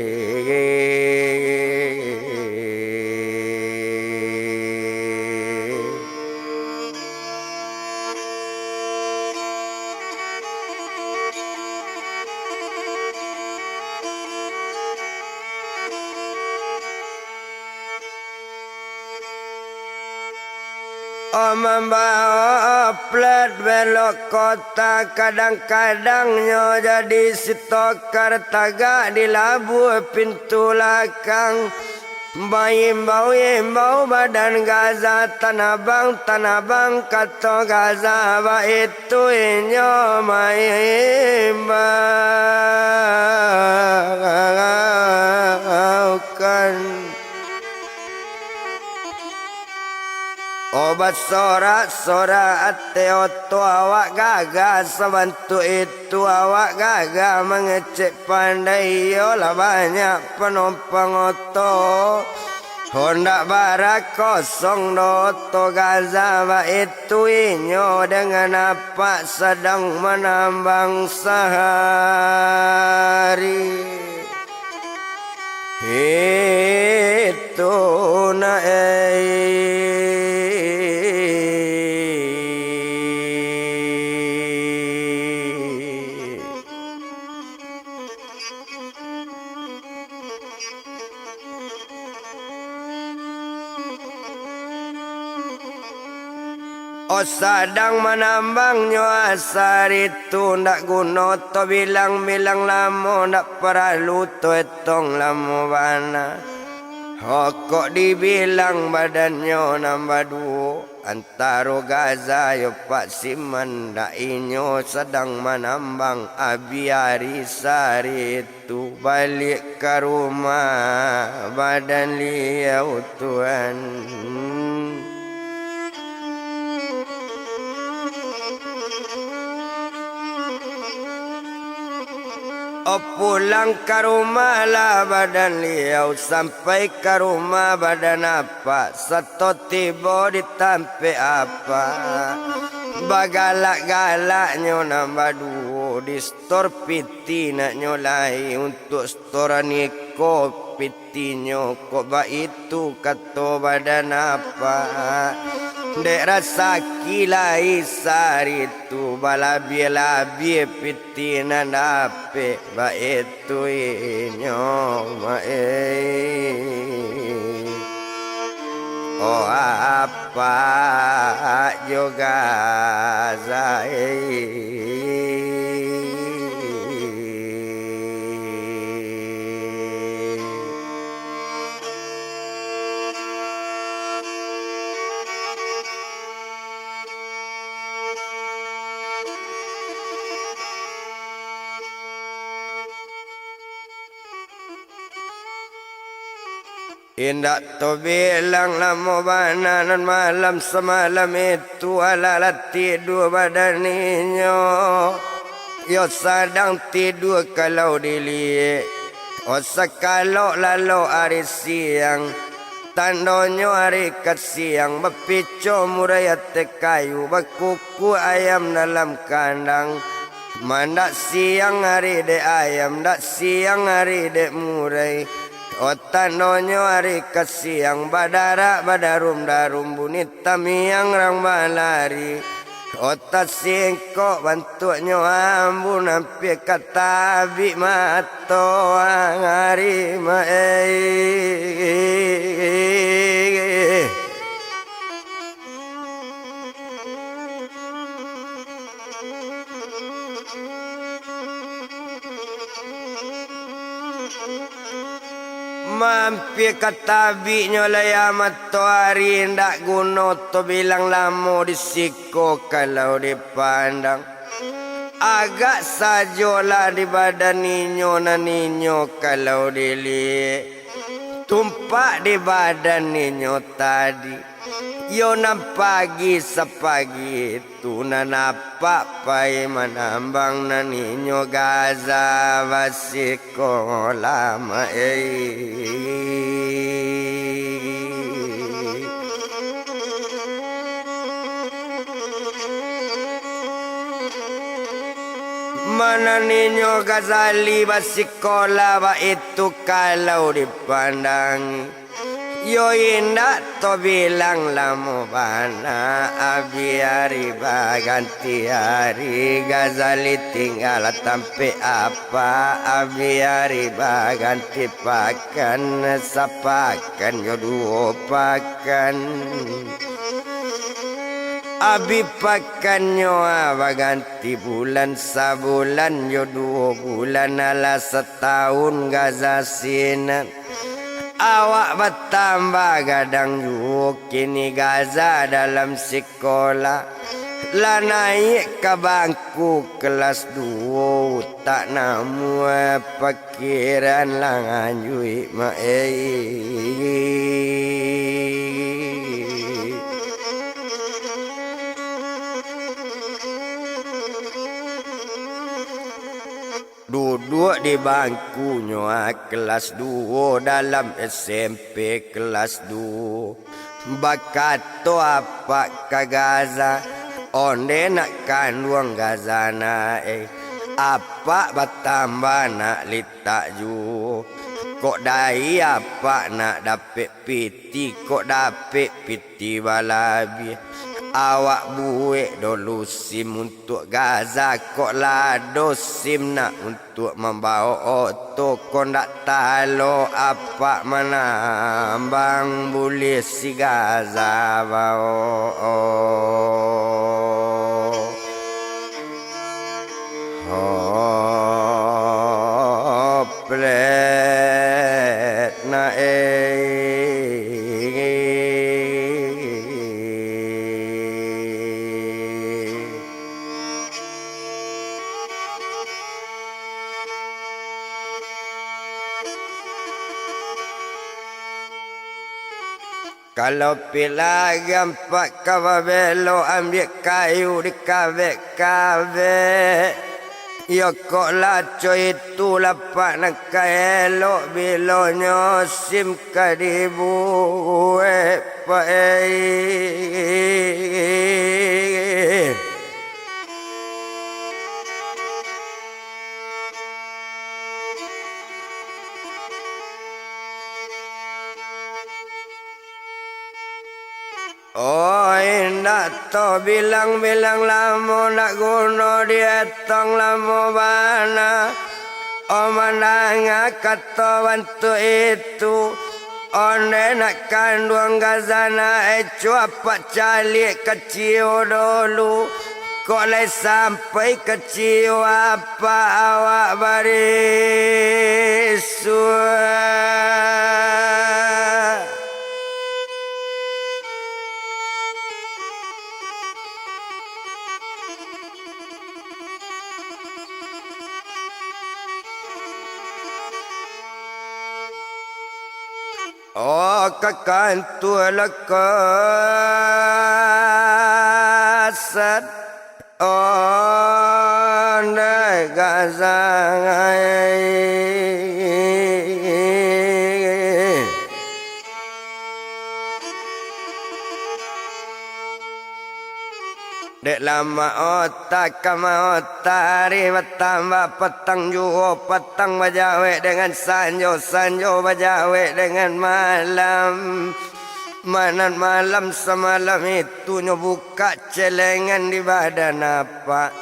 Oh, mambao oplet belok kota, kadang-kadang nyo jadi sitokar, tagak di labuah pintu lakang. Baimbau-imbau badan Gaza, "Tanabang, tanabang," kato Gaza, baitu inyo maimbaukan. Oh, basorak-sorak ateh oto, awak gagah sabantuak itu, awak gagah mangecek pandai, iyolah banyak panompang oto. Hondak bara kosong doh oto Gaza, baitu inyo dengan apak sadang manambang sahari. Itu nak, eh. Oh, sadang manambangnyo asari tu, ndak guno tabilang-bilang lamo, ndak paralu taetong lamo bana. Hokok dibilang badannyo nan baduo, antaro Gaza jo Pak Siman, ndak inyo sadang manambang, abih ari sari tu baliak ka rumah badan liau tuan. Oh, pulang ka rumah lah badan liau, sampai ka rumah badan apak, sato tibo di tampek apak, bagalak-galaknyo nan baduo, di setor piti naknyo lai, untuak setoran iko pitinyo, kok baitu kato badan apak. Dek rasaki lai sari tu, balabiah-labiah piti nan dapek, baitu inyo maeh. Oh, apak jo Gaza, eh. Indak tabilang lamo bana nan malam samalam itu, alah lah tidua badan inyo. Iyo sadang tidua kalau diliek. Oh, sakalok lalok ari siang, tandonyo ari ka siang, bapico murai ateh kayu, bakukuak ayam dalam kandang. Mandak siang ari dek ayam, ndak siang ari dek murai. Oh, tandonyo ari ka siang, badarak badarum-darum, bunyi tamiang rang balari. Oh, tasingkok bantuaknyo, ambun ampia ka tabik mato ang ari ma-, eh. Mampia ka tabiknyo layar matoari, indak guno tabilang lamo di siko kalau dipandang. Agak sajolah di badan inyo nan inyo kalau diliek. Tumpak di badan inyo tadi. Iyo nan pagi sapagi tu nan apak pai manambang nan inyo gaza basikola ma-, eh. Nan inyo gazali basikola baitu kalau dipandang. Yo indak tabilang lamo bana, abih ari baganti ari, gazali tingga tampek apak, abih ari baganti pakan, sapakan yo duo pakan. Abih pakannyo baganti bulan, sabulan yo duo bulan, alah satahun gaza sinan. Awak batambah gadang juo, kini gaza dalam sikola. Lah naiak ka bangku kelas duo, utak namuah, pakiran lah nganjuik ma-, eh. Duduak di bangkunyo, ah, kelas duo dalam S M P kelas duo. Bakato apak ka gaza, "Onde nak kanduang gaza nak, eh. Apak batambah nak litak juo. Kok dai apak nak dapek piti, kok dapek piti balabiah. Awak buek dulu sim untuak gaza, kok lah ado sim nak untuak mambao oto, kok ndak talok apak manambang, buliah si gaza bao." Hoplet na eh. Kalau pilagang pak ka babelok, ambiak kayu dikabek-kabek. Iyo kok laco itu lapak nan ka elok, bilonyo sim ka dibuek, Pak, eh. Oh, indak tabilang-bilang lamo, ndak guno dietong lamo bana. Oh, mandanga kato bantuak itu, onde nak kanduang gazana, eh, cuapak caliak kaciyo dulu. Kok lai sampai kaciyo apak awak barisuak. Oh, ka kantua lakasat, ondeh gazangai. Dek lah maota ka maota, ari batambah patang juo, patang bajawek dengan sanjo, sanjo bajawek dengan malam. Manan malam samalam itu nyo bukak celengan di badan apak.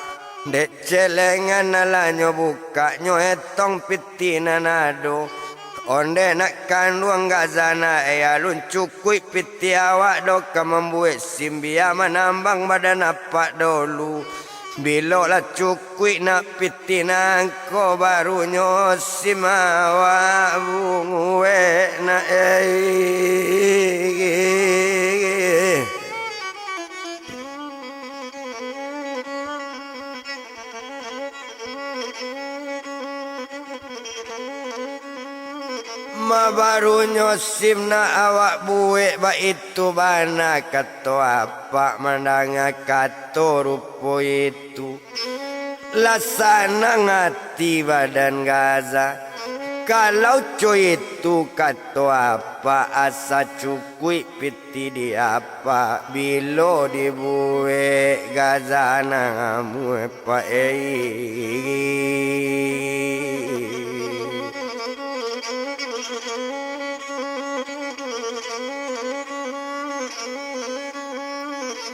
Dek celengan alah nyo bukak, nyo etong pitih nan ado. Ondeh nak kanduang gazanai, alun cukuik pitih awak doh ka mambuek sim, bia manambang badan apak dolu. Bilo lah cukuik nak pitih nangko, barunyo sim awak buek nak, eh. Mabarunyo sim nak awak buek, baitu bana kato apak, mandanga kato rupo itu. Lah sanang ati badan Gaza. Kalau co itu kato apak, asa cukuik pitih di apak, bilo dibuek Gaza namuah, Pak, eh.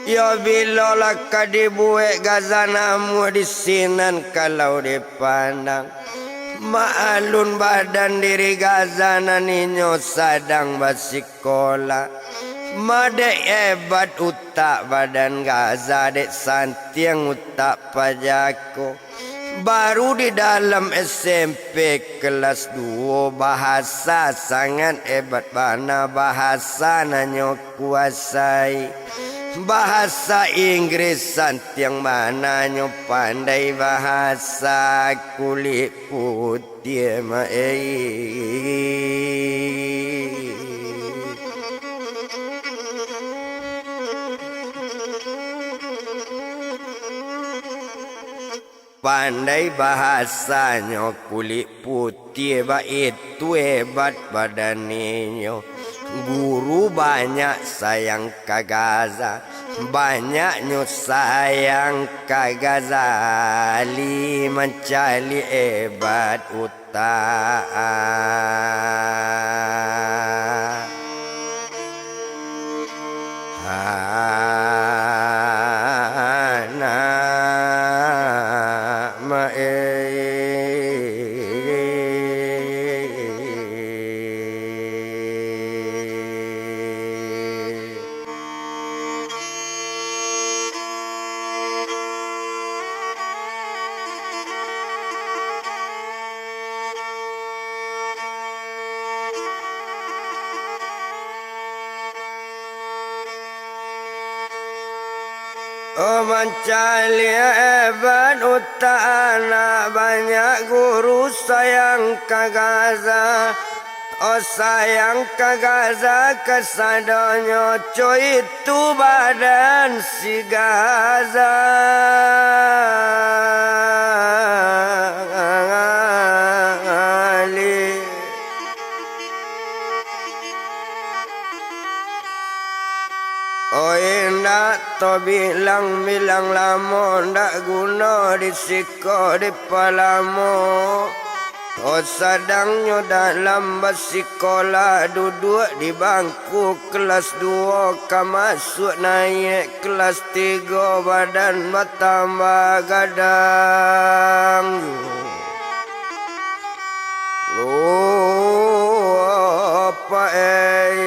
Yo, bilo lah ka dibuek Gaza namuah di sinan kalau dipandang. Maalun badan diri Gaza nan inyo sadang basikolah. Ma dek ebat utak badan Gaza, dek santiang utak pajako. Baru di dalam S M P kelas duo, bahasa sangat ebat bana, bahasa nan nyo kuasai. Bahasa Inggris santiang bana nyo pandai, bahasa kulik putiah ma, eh. Pandai bahasanyo kulik putiah, baitu ebat badan inyo. Guru banyak sayang ka Gaza, banyaknyo sayang ka Ghazali, mancaliak ebat utak. Anak ma, eh. Oh, mancaliak ebat utak anak, banyak guru sayang ka Gaza. Oh, sayang ka Gaza kasadonyo, co itu badan si Gaza. Oh, indak tabilang-bilang lamo, ndak guno di siko dipalamo. Oh, sadangnyo dalam basikolah, duduak di bangku kelas duo, ka masuak naiak kelas tigo, badan batambah gadang. Oh, apak ai.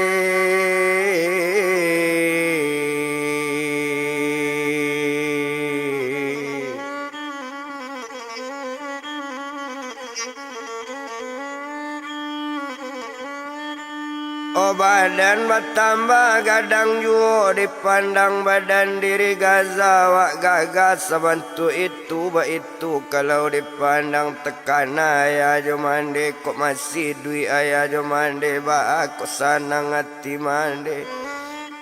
Oh, Badan batambah gadang juo, dipandang badan diri Gaza, awak gagah sabantuak itu, baitu kalau dipandang takana ayah jo mande, kok masih duik ayah jo mande, baa kok sanang ati mande.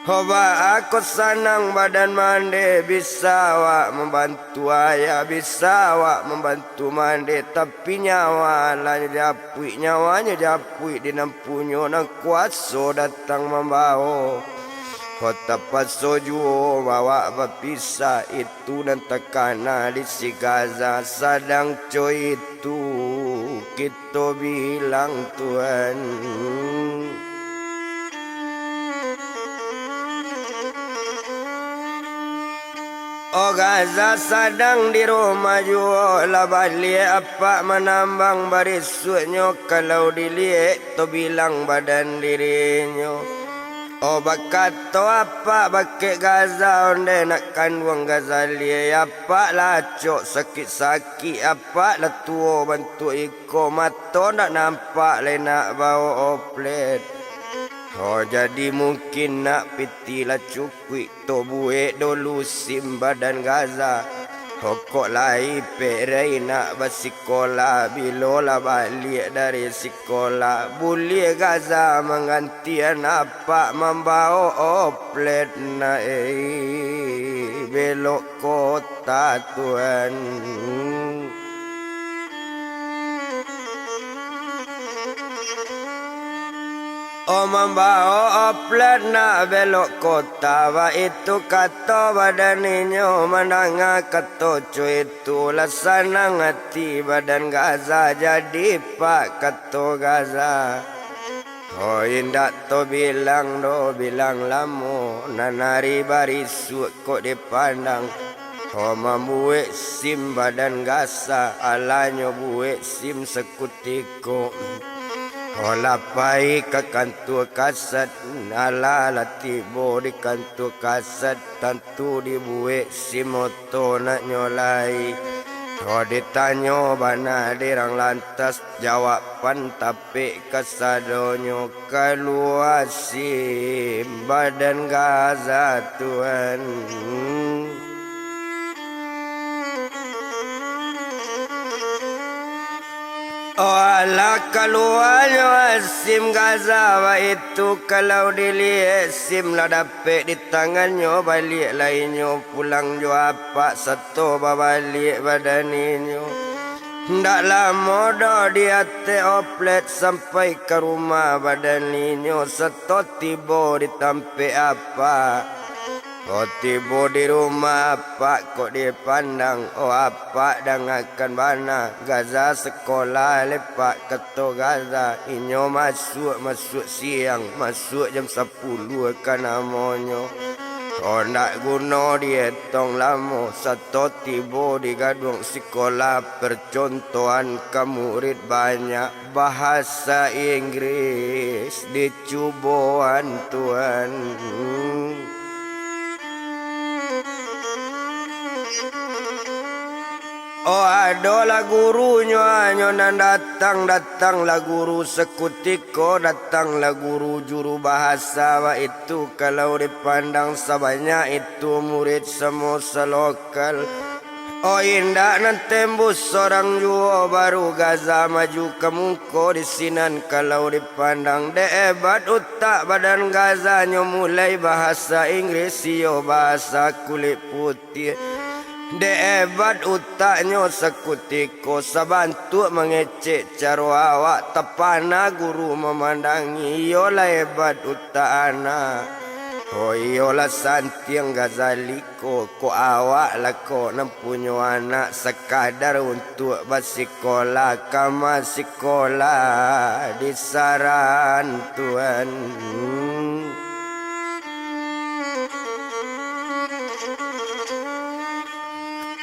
Ho baa kok sanang badan mande, bisa awak mambantu ayah, bisa awak mambantu mande, tapi nyawa lah nyo japuik, nyawanyo japuik di nan punyo, nan kuaso datang mambawo. Ho tapaso juo awak bapisah, itu nan takana di si Gaza, sadang co itu kito bilang Tuhan. O Gaza sadang di rumah juo, lah baliak apak manambang barisuaknyo, kalau diliek to bilang badan dirinyo. O bakato apak bakeh Gaza, ondeh nak kanduang Gaza liek, apak lah acok sakik-sakik, apak lah tuo bantuak iko, mato ndak nampak lai nak baok oplet. Ho jadi mungkin nak pitih lah cukuik, to buek dulu sim badan Gaza. Ho kok lai perai nak basikolah, bilo lah baliak dari sikolah, buliah Gaza manggantian apak mambaok oplet nak, eh, belok kota Tuhan. O mambaok oplet nak belok kota, baitu kato badan inyo, mandanga kato co itu, lah sanang ati badan Gaza, jadi pak kato Gaza. Ho indak to bilang doh, bilang lamo, nan ari barisuak kok dipandang. Ho mambuek sim badan Gaza, alah nyo buek sim sakutiko. Ho lah pai ka kantua kaset, alah lah tibo di kantua kaset, tantu dibuek sim oto nak nyo lai. Ho ditanyo bana dirang lantas, jawaban tapek kasadonyo, kalua sim badan Gaza Tuhan. O alah kaluanyo sim Gaza, baitu kalau diliek sim lah dapek di tangannyo, baliak lai nyo pulang jo apak sato babaliak badan inyo. Ndak lamo doh di ateh oplet sampai ka rumah badan inyo, sato tibo di tampek apak. O tibo di rumah apak kok dipandang, o apak dangakan bana, Gaza sakolah lepak kato Gaza, inyo masuak, masuak siang, masuak jam sapuluah ka namonyo. O ndak guno dietong lamo, sato tibo di gaduang sikolah, percontohan ka murid banyak, bahasa Inggris dicuboan Tuhan. O adolah gurunyo, anyo nan datang, datanglah guru sakutiko, datanglah guru juru bahasa, baitu kalau dipandang sabanyak itu murid samo salokal. O indak nan tembus sorang juo, baru Gaza maju ka mungko di sinan kalau dipandang, dek ebat utak badan Gaza nyo mulai bahasa Inggris iyo bahasa kulik putiah. Dek ebat utaknyo sakutiko sabantuak mangecek caro awak, tapana guru mamandangi, iyolah ebat utak anak. O iyolah santiang Gazali ko, kok awak lah ko nan punyo anak sakadar untuak basikolah, ka masikolah di saran Tuhan.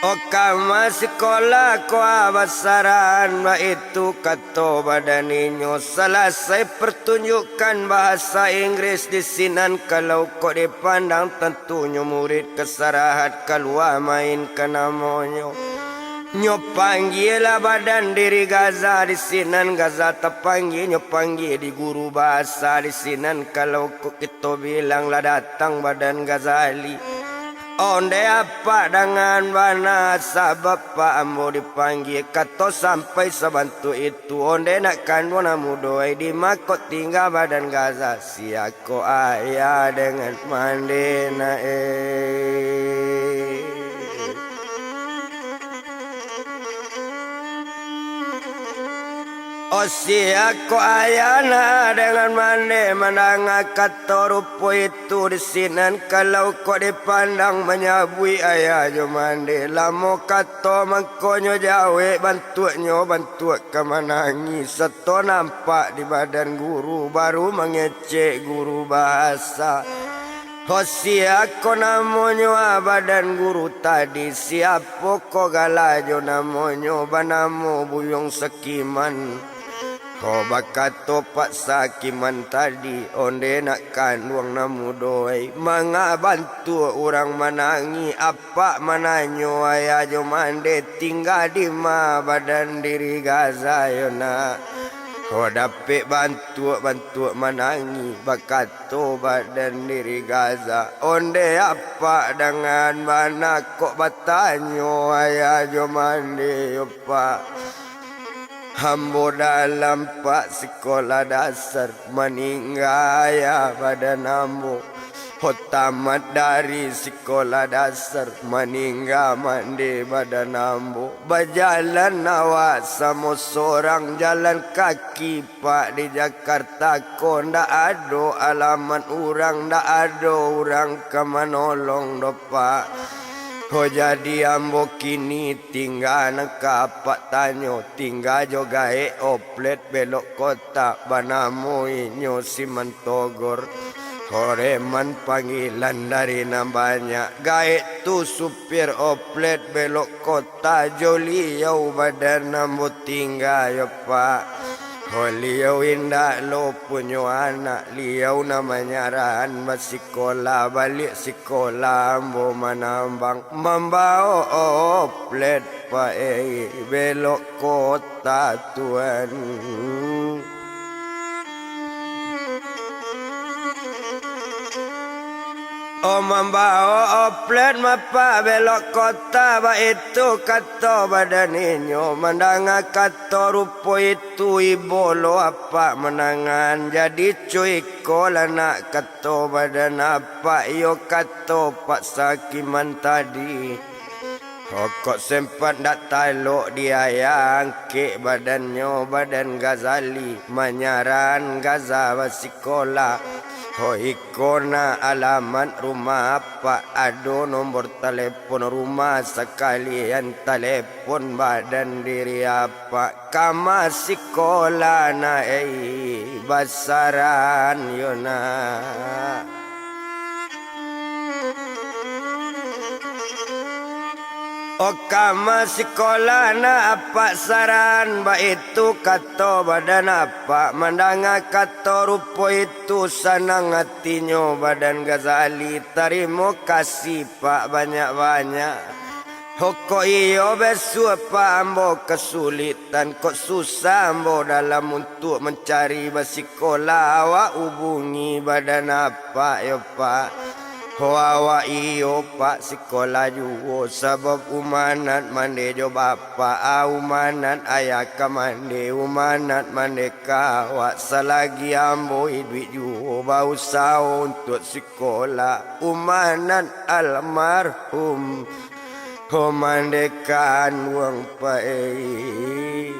O ka masikolah ko basaran, baitu kato badan inyo, salasai partunjukan bahasa Inggris di sinan kalau kok dipandang, tantunyo murid ka sarahat kalua main ka namonyo. Nyo panggialah badan diri Gaza di sinan, Gaza tapanggia, nyo panggia di guru bahasa di sinan. Kalau kok kito bilang lah datang badan Ghazali. Onde apak dangan bana, sabab pak ambo dipanggia, kato sampai sabantuak itu. Onde nak kanduang nan mudo ai, di ma kok tingga badan Gaza. Sia kok ayah dangan mande nak eh. Oh, sia kok ayah nak dangan mande mandanga kato rupo itu di sinan. Kalau kok dipandang manyabuik ayah jo mande, lamo kato mangkonyo jawek, bantuaknyo bantuak ka manangih, sato nampak di badan guru, baru mangecek guru bahasa. Ho, sia ko namonyo, ah, badan guru tadi? Siapo ko gala jo namonyo? Banamo Buyuang Sakiman. Ho, bakato Pak Sakiman tadi, onde nak kanduang nan mudo ai, manga bantuak urang manangih. Apak mananyo ayah jo mande, tingga di ma badan diri Gaza yo nak? Ho, dapek bantuak-bantuak manangih, bakato badan diri Gaza. Onde apak dangan bana kok batanyo ayah jo mande yo pak. Ambo dalam pak sikola dasar, maningga ayah badan ambo. Ho, tamat dari sikola dasar, maningga mande badan ambo. Bajalan awak samo sorang, jalan kaki pak di Jakarta ko, ndak ado alamat urang, ndak ado urang ka manolong doh pak. Ho, jadi ambo kini tingga nan ka apak tanyo, tingga jo gaek oplet belok kota, banamo inyo Simantogor. Ho, reman panggilan dari nan banyak, gaek tu supir oplet belok kota, jo liau badan ambo tingga yo pak. Ho, liau indak lo punyo anak, liau nan manyarahan basikola, baliak sikola ambo manambang, mambao oplet paei belok kota tuan. Oh, mambao oplet mapak belok kota, baitu kato badan inyo. Mandanga kato rupo itu, ibo lo apak manangan. Jadi cuiko lah nak kato badan apak, iyo kato Pak Sakiman tadi. Ho, kok sempat ndak talok di ayah, angkek badannyo, badan Ghazali, manyaran Gaza basikola. Ho, iko nak alamat rumah apak, ado nombor talepon rumah, sakalian talepon badan diri apak. Ka ma sikola nak ei, basaran yo nak. Oh, ka ma sikola nak apak saran, baitu kato badan apak. Mandanga kato rupo itu, sanang atinyo badan Ghazali, tarimo kasih pak banyak-banyak. Ho, kok iyo bisuak pak ambo kasulitan, kok susah ambo dalam untuak mancari basikola, awak ubungi badan apak yo pak. Ho, awak iyo pak sikola juo, sabab umanat mande jo bapak, a umanat ayah ka mande, umanat mande ka awak, salagi ambo iduik juo bausaho untuak sikola, umanat almarhum. Ho, mande kanduang pak ei.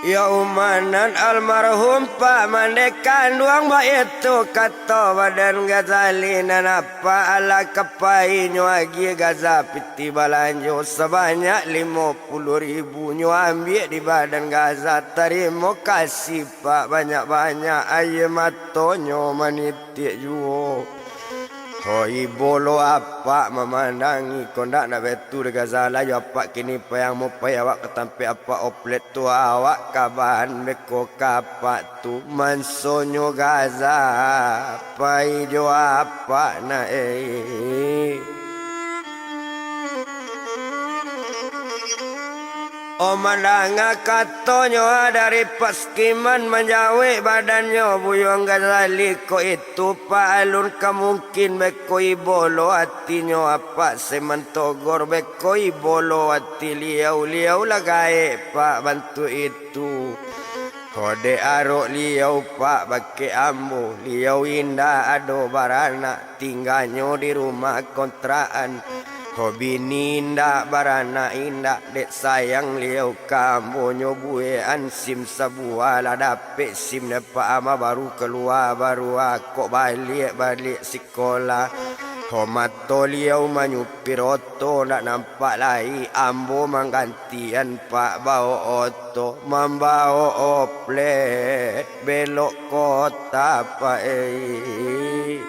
Yo umanat almarhum pak mande kanduang, baitu kato badan Ghazali nan apak, alah ka pai nyo agiah Gaza pitih balanjo sabanyak limo puluah ribu, nyo ambiak di badan Gaza, tarimo kasih pak banyak-banyak, aia matonyo manitiak juo. Ho ibo lo apak mamandangi kondak nak baitu di Gazali, ayo apak kini payang mupai awak ka tampek apak oplet tu, awak kaban beko ka apak tu, mansonyo Gaza pai jo apak nak, eh. Oh, mandanga katonyo dari Pak Skiman, manjawek badannyo Buyuang Gazali ko itu, Pak, alun ka mungkin beko ibo lo atinyo apak Siman Togor, beko ibo lo ati liau, liau lah gaek, Pak, bantuak itu. Ho dek arok liau, Pak, bakeh ambo, liau indak ado baranak, tingganyo di rumah kontrakan. Ho bini indak, baranak indak, dek sayang liau ka ambo, nyo buekan sim sabuah, lah dapek sim dek Pak Ama, baru kalua, baru akok baliak, baliak sikolah. Ho mato liau manyupir oto, ndak nampak lai ambo mangganti Tian Pak bao oto, mambao oplet belok kota, Pak, eh.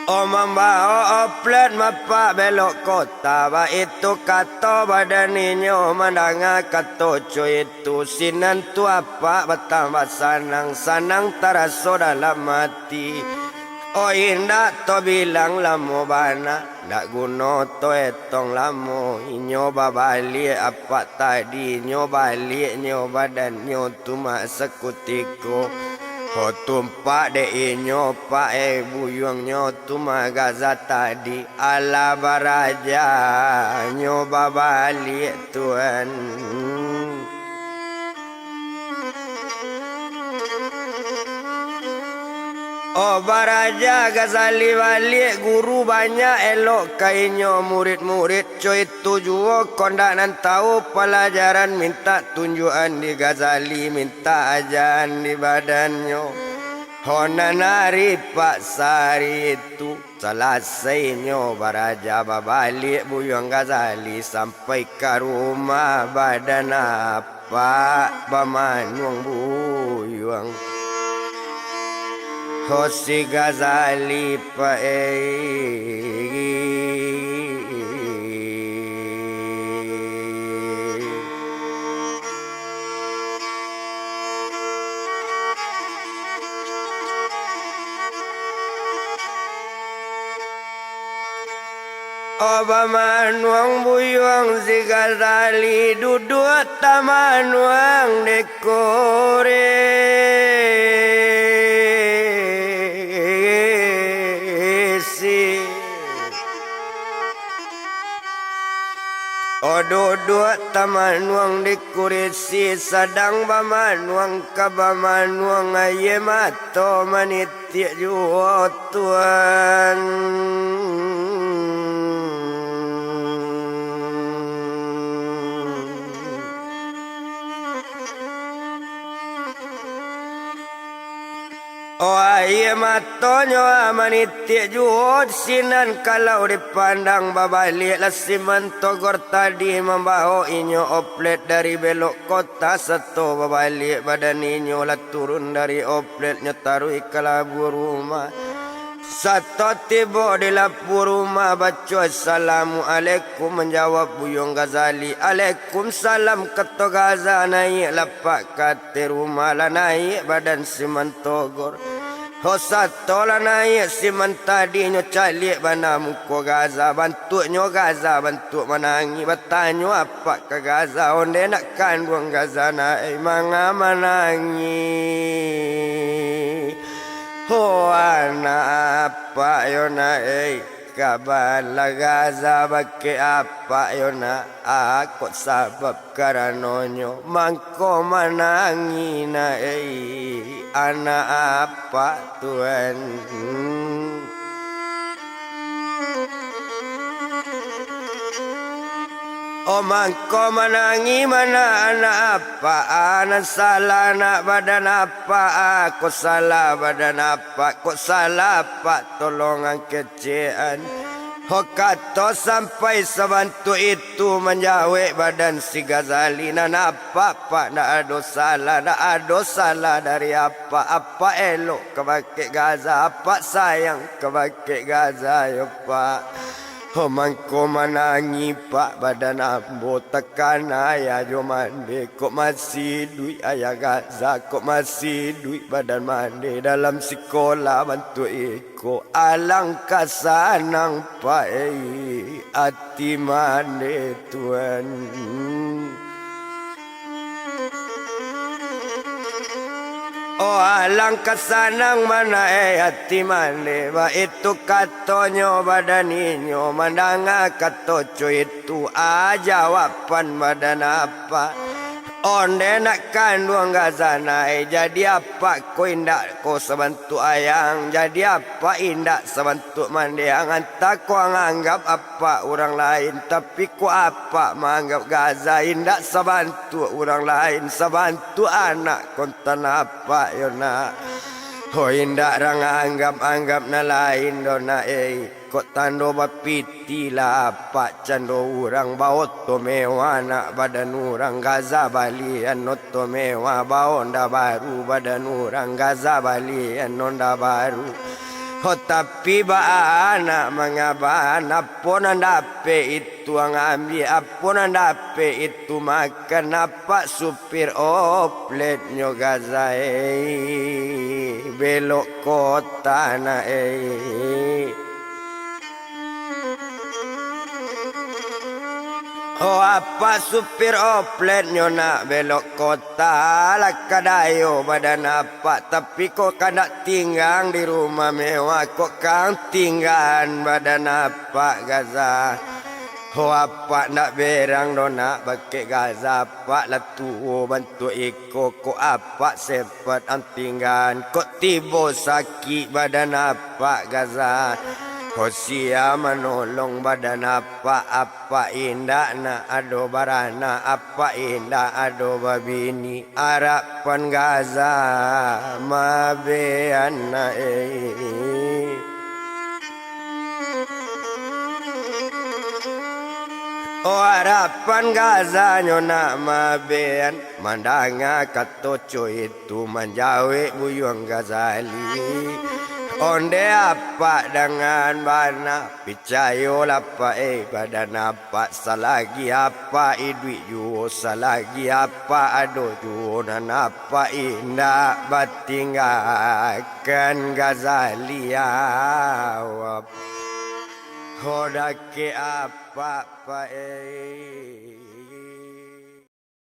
Oh, mambao oplet mapak belok kota, baitu kato badan inyo mandanga kato co itu. Sinan tu apak batambah sanang, sanang taraso dalam ati. Oh, indak tabilang lamo bana, ndak guno taetong lamo. Inyo babaliak apak tadi, nyo baliaknyo badannyo tu mah sakutiko. Ho tumpak dek inyo, Pak, eh, buyuangnyo tu mah Gaza tadi. Alah baraja nyo babaliak, Tuan. Oh, baraja Gazali baliak, guru banyak elok ka inyo, murid-murid co itu juo, kondak nan tahu palajaran mintak tunjuakan di Gazali, mintak ajaan di badannyo. Ho nan ari Pak sari itu. Salasainyo baraja babaliak Buyuang Gazali sampai ka rumah badan apak bamanuang buyuang. Ho si Gazali paei. Oh, bamanuang buyuang si Gazali, duduak tamanuang di kurisi. Oh, duduak tamanuang di kurisi, sadang bamanuang ka bamanuang, aia mato manitiak juo, Tuan. Oh, aia matonyo manitiak juo sinan, kalau dipandang babaliak lah Siman Togor tadi mambaok inyo oplet dari belok kota, sato babaliak badan inyo lah turun dari oplet, nyo taruih ka labuah rumah. Sato tibo di labuah rumah, baco, "Assalamualaikum," manjawab Buyuang Gazali. "Alaikumsalam," kato Gaza, naiak lah apak ka ateh rumah, lah naiak badan Siman Togor. Ho sato lah naiak Siman tadi, nyo caliak bana muko Gaza, bantuaknyo Gaza bantuak manangih, batanyo apak ka Gaza, ondeh nak kanduang Gaza, nak ai manga manangih. Ho anak apak yo nak ai. Kabalah Gaza bakeh apak yo nak, a kok sabab karanonyo mangko manangih nak, ei, anak apak tuan. Oh, mangko manangih ma nak anak apak, a nan salah nak badan apak, a kok salah badan apak, kok salah apak tolongan kecekan. Ho, kato sampai sabantuak itu manjawek badan si Gazali, nan apak, pak, ndak ado salah, ndak ado salah dari apak, apak elok ka bakeh Gaza, apak sayang ka bakeh Gaza, yo, pak. Ho, mangko manangih, pak, badan ambo takana, ayah jo mande, kok masih iduik ayah Gaza, kok masih iduik badan mande dalam sikolah bantuak i- ko. Alangkah sanang, pak, ei, ati mande tuan. Oh, alangkah sanang bana, ei, ati mande, baitu katonyo badan inyo, mandanga kato co itu, a, jawaban badan apak. Onde nak kanduang Gaza nai, jadi apak ko indak ko sabantuak ayang, jadi apak indak sabantuak mandeang, antah ko ang anggap apak urang lain, tapi ko apak maanggap Gaza indak sabantuak urang lain, sabantuak anak kontan apak yo nak. Ho, indak rang anggap-anggap nan lain doh nak ei. Kok tando bapitilah apak, cando urang baoto mewah, nak, badan urang Gaza balian oto mewah, baonda baru, badan urang Gaza balian onda baru. Ho, tapi baa nak mangaba, apo nan dapek itu ang ambiak, apo nan dapek itu makan, apak supir opletnyo Gaza ei, belok kota nak ei. Oh, apak supir opletnyo nak belok kota, lah ka dayo badan apak, tapi kok kandak tinggang di rumah mewah, kok kang tinggaan badan apak Gaza. Ho, apak ndak berang doh nak bakeh Gaza, apak lah tuo bantuak iko, kok apak sepet ang tinggaan, kok tibo sakik badan apak Gaza. Ho, sia manolong badan apak, apak indak nak ado baranak, apak indak ado babini. Arapan Gaza mabean nak ei. Oh, arapan Gaza nyo nak mabean. Mandanga kato co itu manjawek Buyuang Gazali. Onde apak dangan bana, picayolah pak ei, badan apak salagi apak iduik juo, salagi apak ado juo, nan apak indak batinggakan Gazali awak. Ho, dakek apak pak ei.